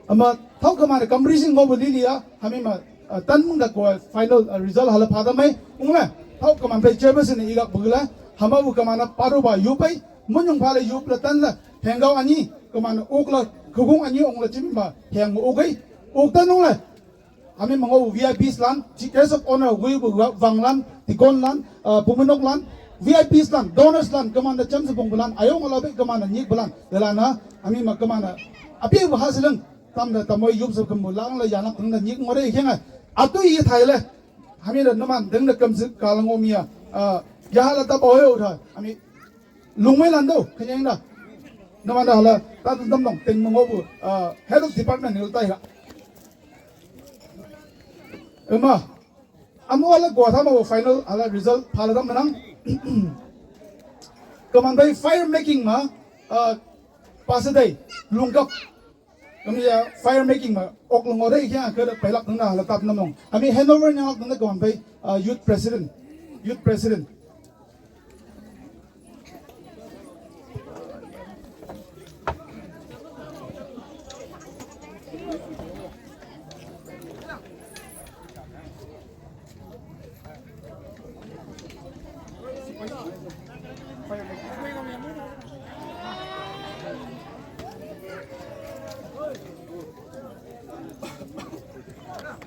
Ama thau kama na kam rising ngo bu lili ya, hami ma, ah, tan mung da ko final, ah, result hala phada mai, ungla, thau kama pe chairperson i gak bugala, hama bu kama na paru ba yupai, munyung phala yup la tan la, hengau ani, kama na uk la, kukung ani ong la chim ba, heng uk ai, uk tan ung la. Ami mango V I Ps lan, chi guest of honor, gui bu wa-, wang lan, tikon lan, uh, puminok lan, V I Ps lan, donors lan, kama na cham sa bong bulan, ayong la be kama na nyik bulan, dala na, ami ma kama na, api bu hasilang, tam da tamoi yup sa kum bulang la yanak tang da nyik ngore hiang ai. Atu i thai le, Hami da naman deng da kam sik kalang om ya. Ah, ya hala ta ba hoyo da. Hami lungmai lan do, kanyang da. Naman da hala, ta dam dong, teng mango bu. Ah, head of department ni tai ha. Ema, amu hala gua tha ma final hala result phala dam manang. Kaman bai fire making ma, ah, pasadai, lungkap. Kami ya fire making ma, ok lungore kya ke da pelak na hala tap namong. Ami handover nya lak na kawan bai, uh, youth president. Youth president.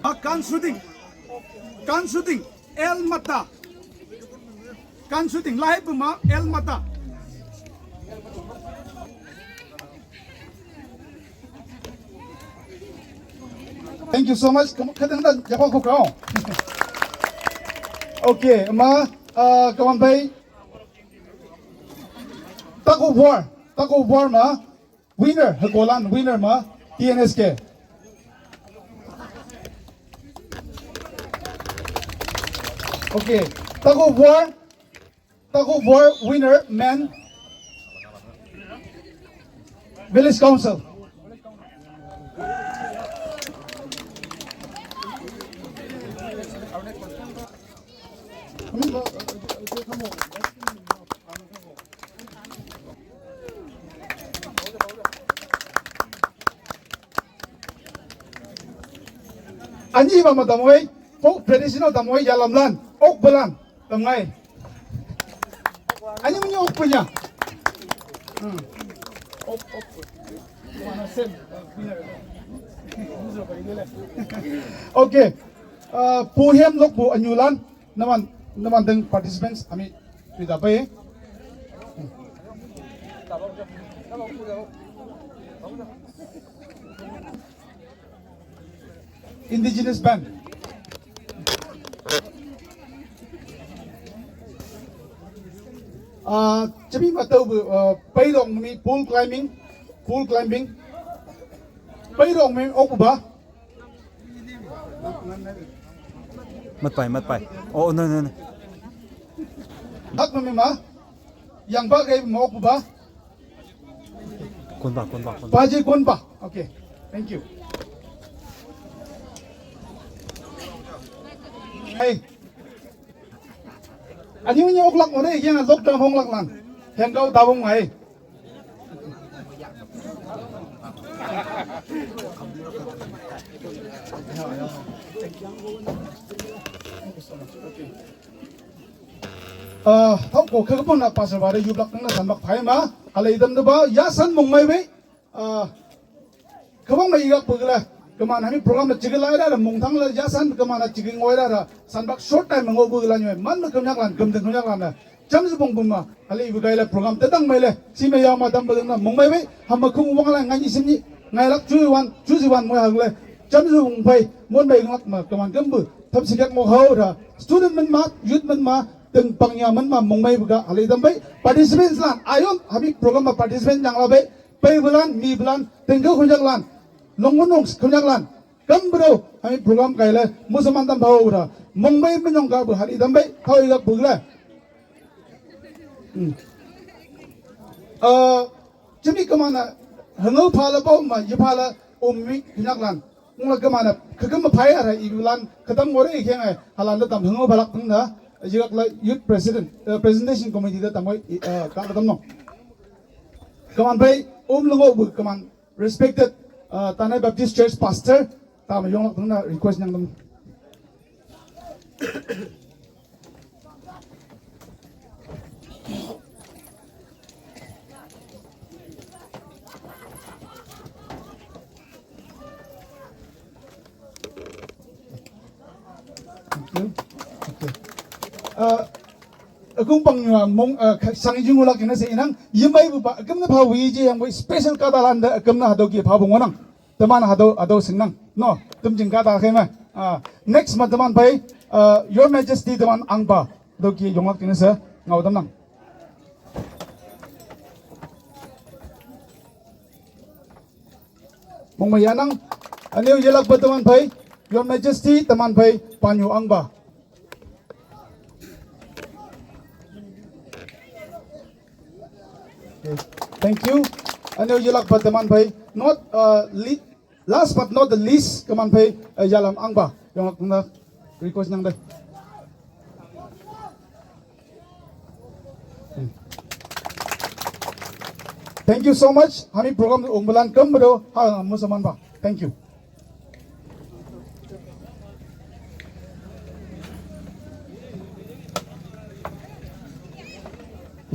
Ah, kan shooting. Kan shooting. El Mata. Kan shooting. Lahai puma El Mata. Thank you so much. Kamu kadang dah jawab aku kau. Okay, ma, uh, kawan bai. Tug of war, tug of war ma, winner, hagolan winner ma, T N S K. Okay, tug of war, Tug of war winner, man. Village Council. Ani ba ma tamoi, folk traditional tamoi, yalam lan, ok balan, tamngai. Ani muni ok punya. Hmm. Ok, ok. Okay. Uh, Pu Hem Lokpu anyulan, naman, naman deng participants, ami, pida pa eh. Indigenous band. Uh, chami matau, uh, paidong mi pole climbing, pole climbing. Paidong mi okuba. Mat pai, mat pai. Oh, no, no, no. Hak mi ma. Yang ba gai ma okuba. Kunba, kunba, kunba. Baji kunba. Okay. Thank you. Hey. Ani uni oklak ore, yang lockdown honglak lang. Hengkau tabung ai. Ah, thau ko khe kebun na pastor ba de yublak nang na sanbak phai ma, ale idam de ba, ya san mung mai be. Ah, kebang mai igak pegela, keman hami program na chigel ai da, mung thang la ya san keman na chigel ngoi da, sanbak short time ngo pegela nyoi, man me kemyak lan, kem de kemyak lan da. Jam se bong bong ma, ale ibu kai la program tetang mai le, si me ya ma dam bedeng na, mung mai be, ham me kung wang la ngai ni sim ni, ngai lak chui wan, chui si wan moi hang le, jam se bong pai, mon bai ngak ma, keman kem bu, thap sikak mo hau da, student men ma, youth men ma, teng pang ya men ma, mung mai bu ga, ale dam bai, participants lan, ayon, hami program ma participant yang la be, pai belan, mi belan, tengke khunyak lan, long menung khunyak lan, kam bro, hami program kai le, musaman tam bhau ura, mong bai menyong ka bu hari tam bai, thau iga bu le. Hmm. Eh, jemi kemana, hengau phala bau ma, ye phala, um mi khunyak lan, ngula kemana, kekem phai ara ilan, ketam ngore ikheng ai, halan da tam hengau phalak teng da, yigak la youth president, eh, presentation committee da tam wai, eh, ka tam no. Keman bai, um lengo bu keman respected, uh, Tanai Baptist Church pastor, tam yong lak na request nyang dam. Thank you. Okay. Uh, akung pang nyua mong, uh, sang jing ulak ina se inang, yemai bu ba, akem na pha wi je yang wi special ka dalan da, akem na hado ki pha bu ngonang. Teman hado, hado singnang. No, tum jing ka ta khe ma. Ah, next ma teman pai, uh, Your Majesty teman angpa. Hado ki yonglak ina se, ngau tam nang. Mong ma yanang, aneu yelak ba teman pai, Your Majesty teman pai, panyu angpa. Okay. Thank you. Aneu yelak ba teman pai, not, uh, le-, last but not the least, keman pai, uh, yalam angpa. Yonglak na request nyang dai. Thank you so much. Hami program ungbulan kembero ha musaman ba. Thank you.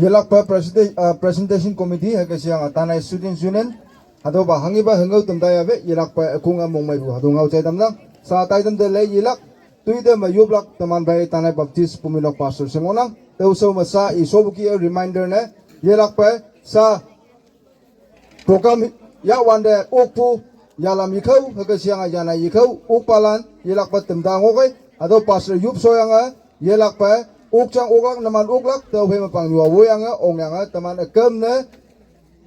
Yelakpa presenta-, uh, presentation committee ha kesiang Tanai Students Union. Hado ba hangi ba hengau tem daya be yelakpa akung among mai bu hado ngau chai tam nang. Sa tai tam de le yelak. Tui de ma yublak teman bai Tanai Baptist Puminok Pastor Sengonang. Teu so ma sa i sobuki a reminder ne. Yelakpa sa program ya wande ukpu yalam yikhau, hake siang a yana yikhau, ukpalan, yelakpa temda ngokai, ado pastor yup soyang a, yelakpa, ukchang uklak, naman uklak, teu hema pang yua woyang a, ong yang a, teman a kem ne,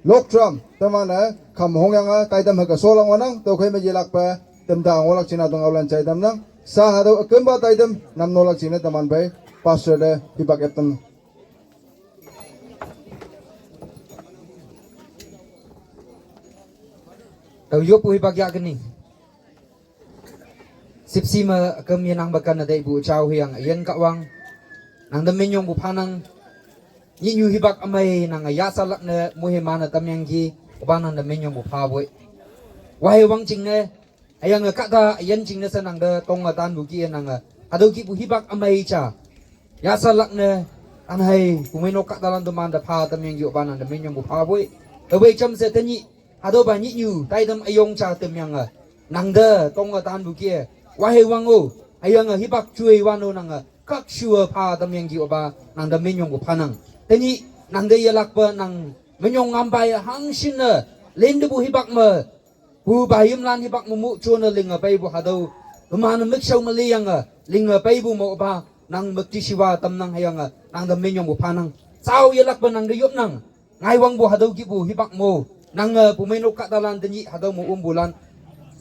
lokdram, teman a, kam hong yang a, taidam hake solang wanang, teu hema yelakpa, temda ngolak china dong aulan chaidam nang, sa hado a kem ba taidam, nam nolak china teman bai, pastor de, hibak eptem. Tau yop ui bak yak ni. Sip si ma kem ye nang bakan na dai bu chau hiang yen ka wang. Nang da minyong bu phanang. Ni nyu hibak amai nang ya salak ne mu he mana tam yang ki. Ba nang da minyong bu pha boi. Wahai wang ching ne. Ayang a kata, ayan ching na sa nang da tong a tan bu ki nang a. Ado ki bu hibak amai cha. Ya sa lak ne, an hai, bu mai no kata lan do man da pha tam yang yo ba nang da men yang bu pha boi. Da boi cham se tani. Hatüopa nyihnyu, taitam üyong ja tamyange, nangte tonge tanpu kih-e, wahei wang-o, hüyange hipak joi wan-o nange, khakshu-e pha tamyangki opa, nangte minyongpu phanang. Tenyih, nangte yelakpe nang, minyong ngampa-e hangshinne, lintepu hipak me, pu payimlan hipak me mu jone linge peipu hatüo, teman-e mükshao me liyange, linge peipu me opa, nang müktishiwa tamnang hüyange, nangte minyongpu phanang. Jao yelakpe nangte yopnang. Ngaiwangpu hatüo kihpu hipak mo, nange pumeinok kahtalan tenyih hatüo me ompulan.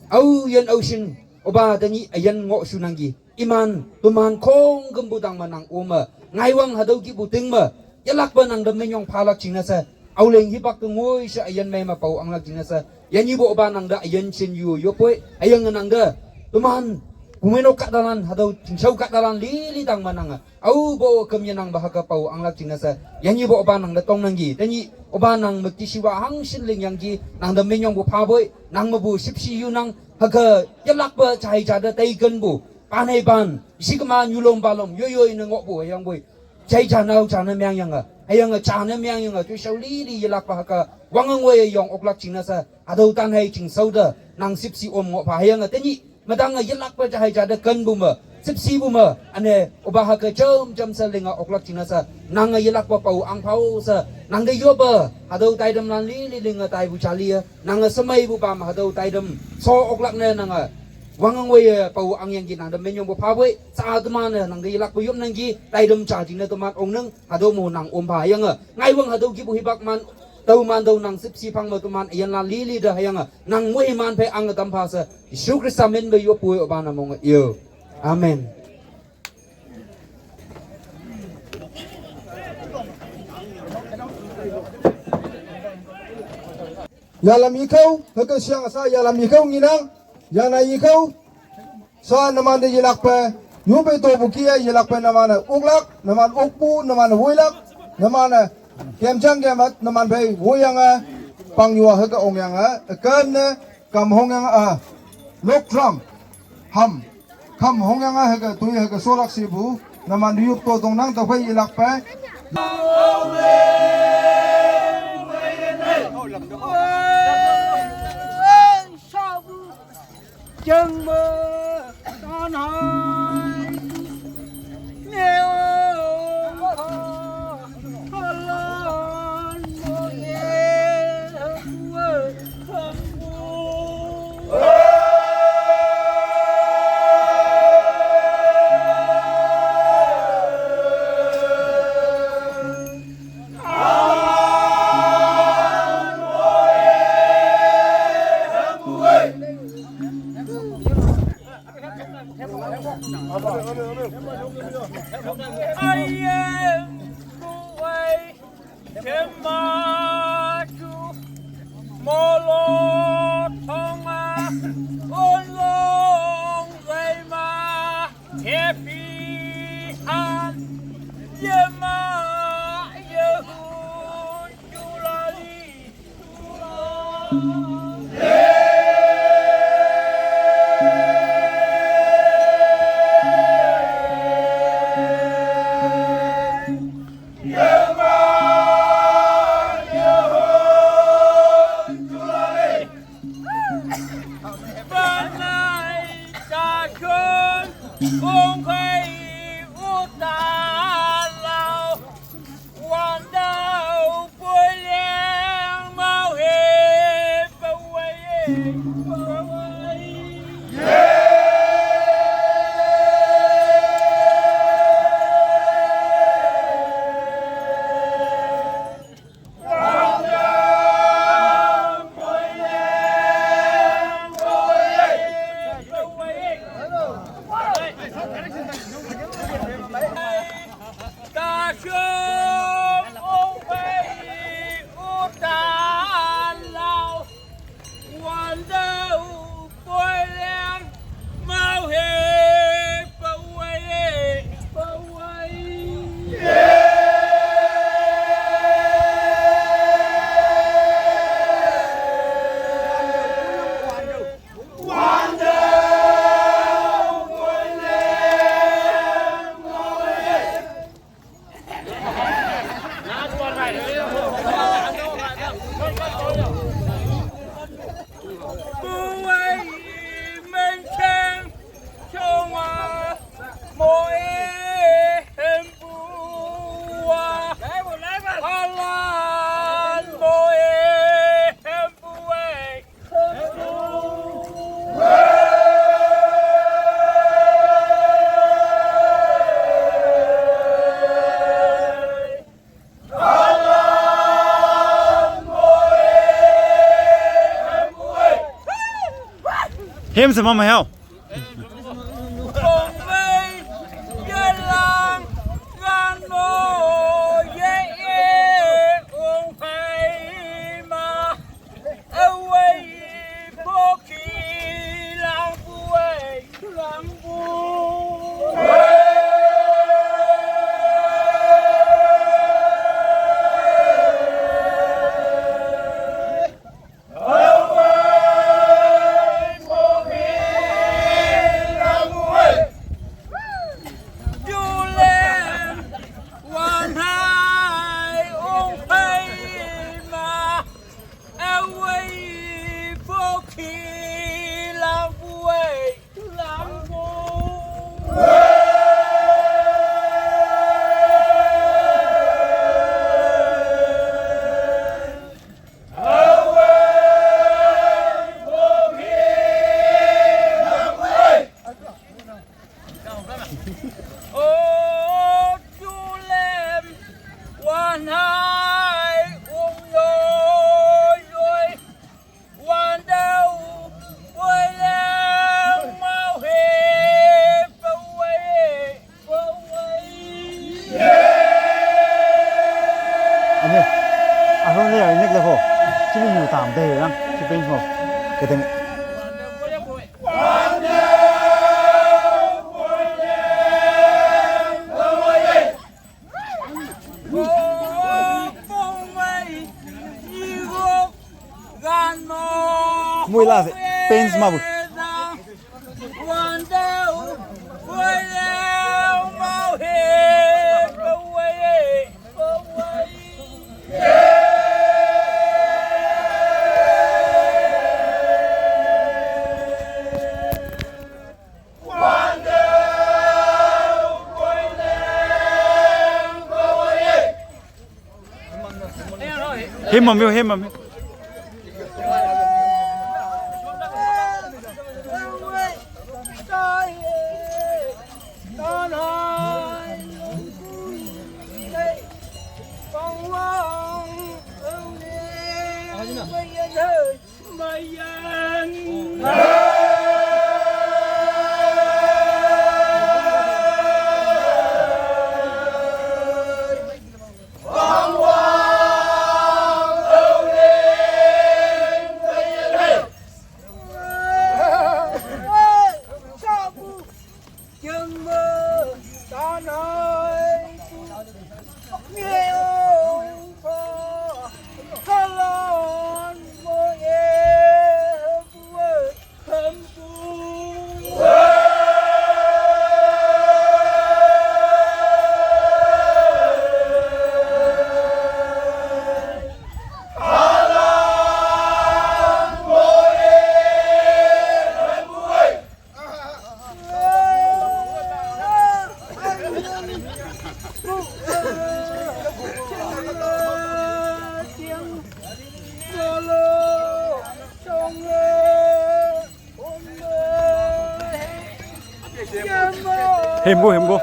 Aoyin aoshin, opa tenyih üyin ngohshunangki. Iman, teman khongkümpu tangme nang ome. Ngaiwang hatüo kihpu ting me, yelakpe nangte minyong phalak jingne she. Aoleng hipak te ngoi she üyin mei me pao anglak jingne she. Yanyipu opa nangte üyin shin yu yopoi, hüyange nangte. Teman, pumeinok kahtalan, hatüo chingshao kahtalan lili tangme nange. Aopu küm yenangpa hüke pao anglak jingne she, yanyipu opa nangte tongnangki, tenyih opa nang müktishiwa hangshin lingyangki, nangte minyongpu phapoi, nang mepu shüpshe yunang, hüke yelakpe jai ja te taikenpu, panei pan, shikema nyulom palom, yoiyoi ne ngohpu hüyangpoi, jai ja nao ja ne meangyange, hüyange ja ne meangyange, toishao lili yelakpe hüke, wange ngoiye yong oklak jingne she, hatüo tan hei chingshao te, nang shüpshe om ngohpha hüyange tenyih, metange yelakpe ja hei ja te kenpu me, shüpshepu me, üne, opa hüke jam jam she linge oklak jingne she, nange yelakpe pao angphao she, nangte yoppe, hatüo taitamlan lili linge taipu jaliye, nange shemeipupa me hatüo taitam, sho oklak ne nange, wange ngoiye pao angyangki nangte minyongpu phapoi, sha teman-e nangte yelakpe yopnangki, taitam ja jingne teman ongnang, hatüo mo nang ompha hüyange, ngaiwang hatüo kihpu hipak man, tao man tao nang shüpshe phang me teman üyinlan lili te hüyange, nang moiman phei ange tampha she, Jesu Khrista min me yoppu-e opa ne monge yo. Amen. Yalam ikhao, hüke shiang sa yalam ikhao ngenang, yana ikhao, sa numan te yelakpe, yope topu kih-e yelakpe numan-e oklak, numan okpu, numan-e woilak, numan-e, kemjang kemat, numan phei woiyange, pangnyuwa hüke ongyange, üküm ne, kam hongyange a, lok drum, ham, kam hongyange hüke, toi hüke sholak shepu, numan yop to tongnang tüophei yelakpe. Hem se mama heo. Ane, ahon le, inek le ho. Chini mu tam de lang, chipen ho. Keteng. Mui la se, pens mabu. Him mam yo, him mam yo. Hem go, hem go.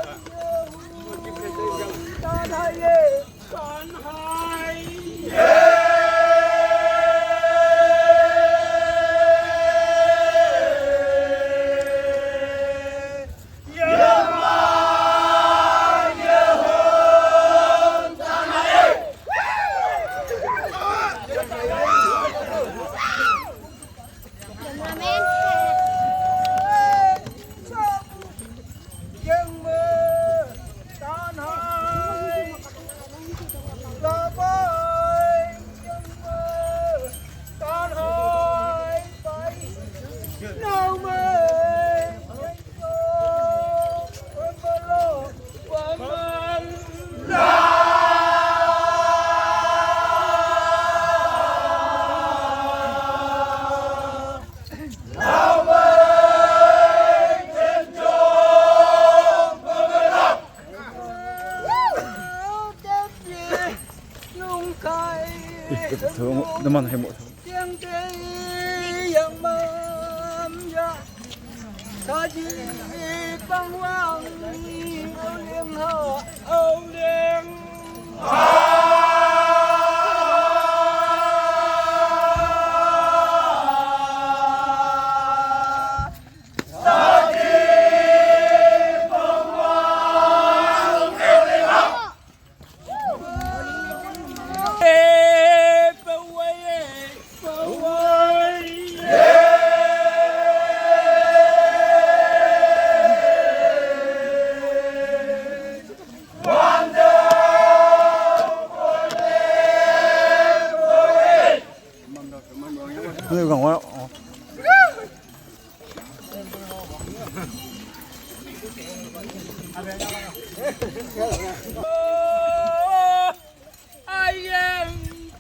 Ayeng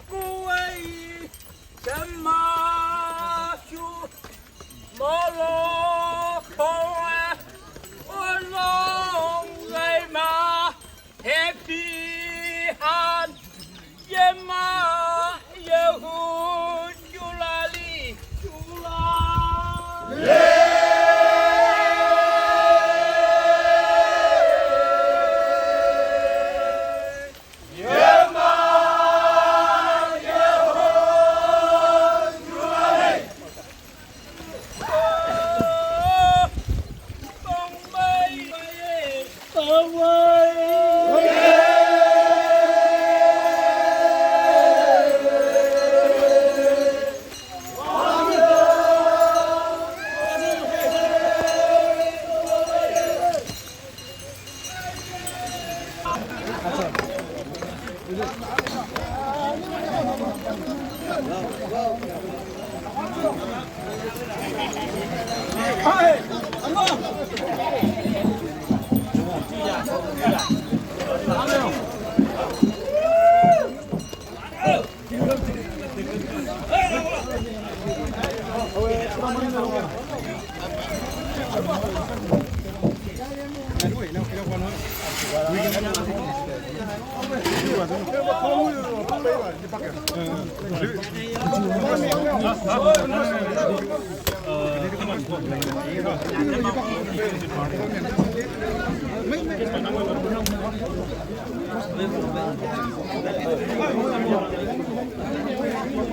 kuwei sema shu molo kowe olong lei ma happy han yema yehu julali julali.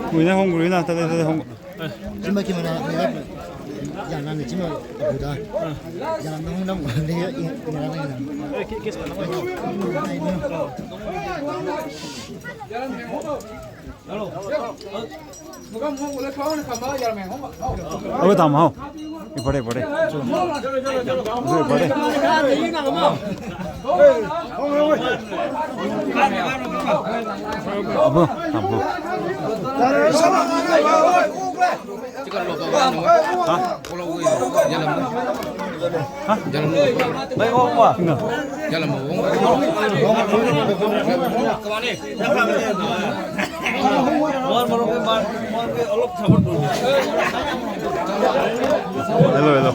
Kuina hong kuina tale tale hong. Cima cima na na ya na ni cima aku da. Ya na hong na ni ya ya na na. Awe tam hao. Ipade ipade. Ipade. Abu tam hao. Ha? Ha? Bai ong wa. Jalan mau. Hello, hello.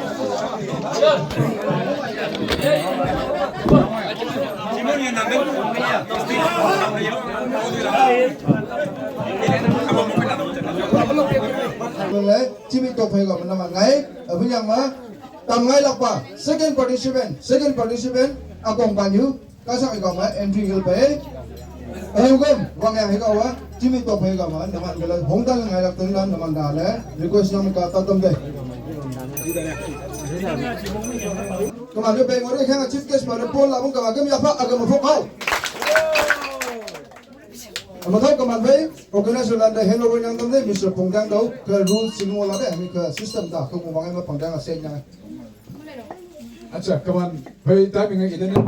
Cimi to phai ga mana ma ngai, abu yang ma, tam ngai lak pa, second participant, second participant, akong banyu, kasang ikaw ma, entry gil pa eh. Ayugam, wang yang ikaw wa, cimi to phai ga ma, naman gala, hongdal ngai lak tenglan, naman dale, request nam ka tatam de. Kama jo bengore khang chief guest pa, pol labung kama gam yapa, agam fok hao. Ama thau kaman bai, organizer landa handover nyang tam de, Mister Pongdang dau, ka rule sing wala de, ami ka system da, ka mo bangai ma Pongdang a sen nyang. Acha, kaman bai timing ngai ida ne.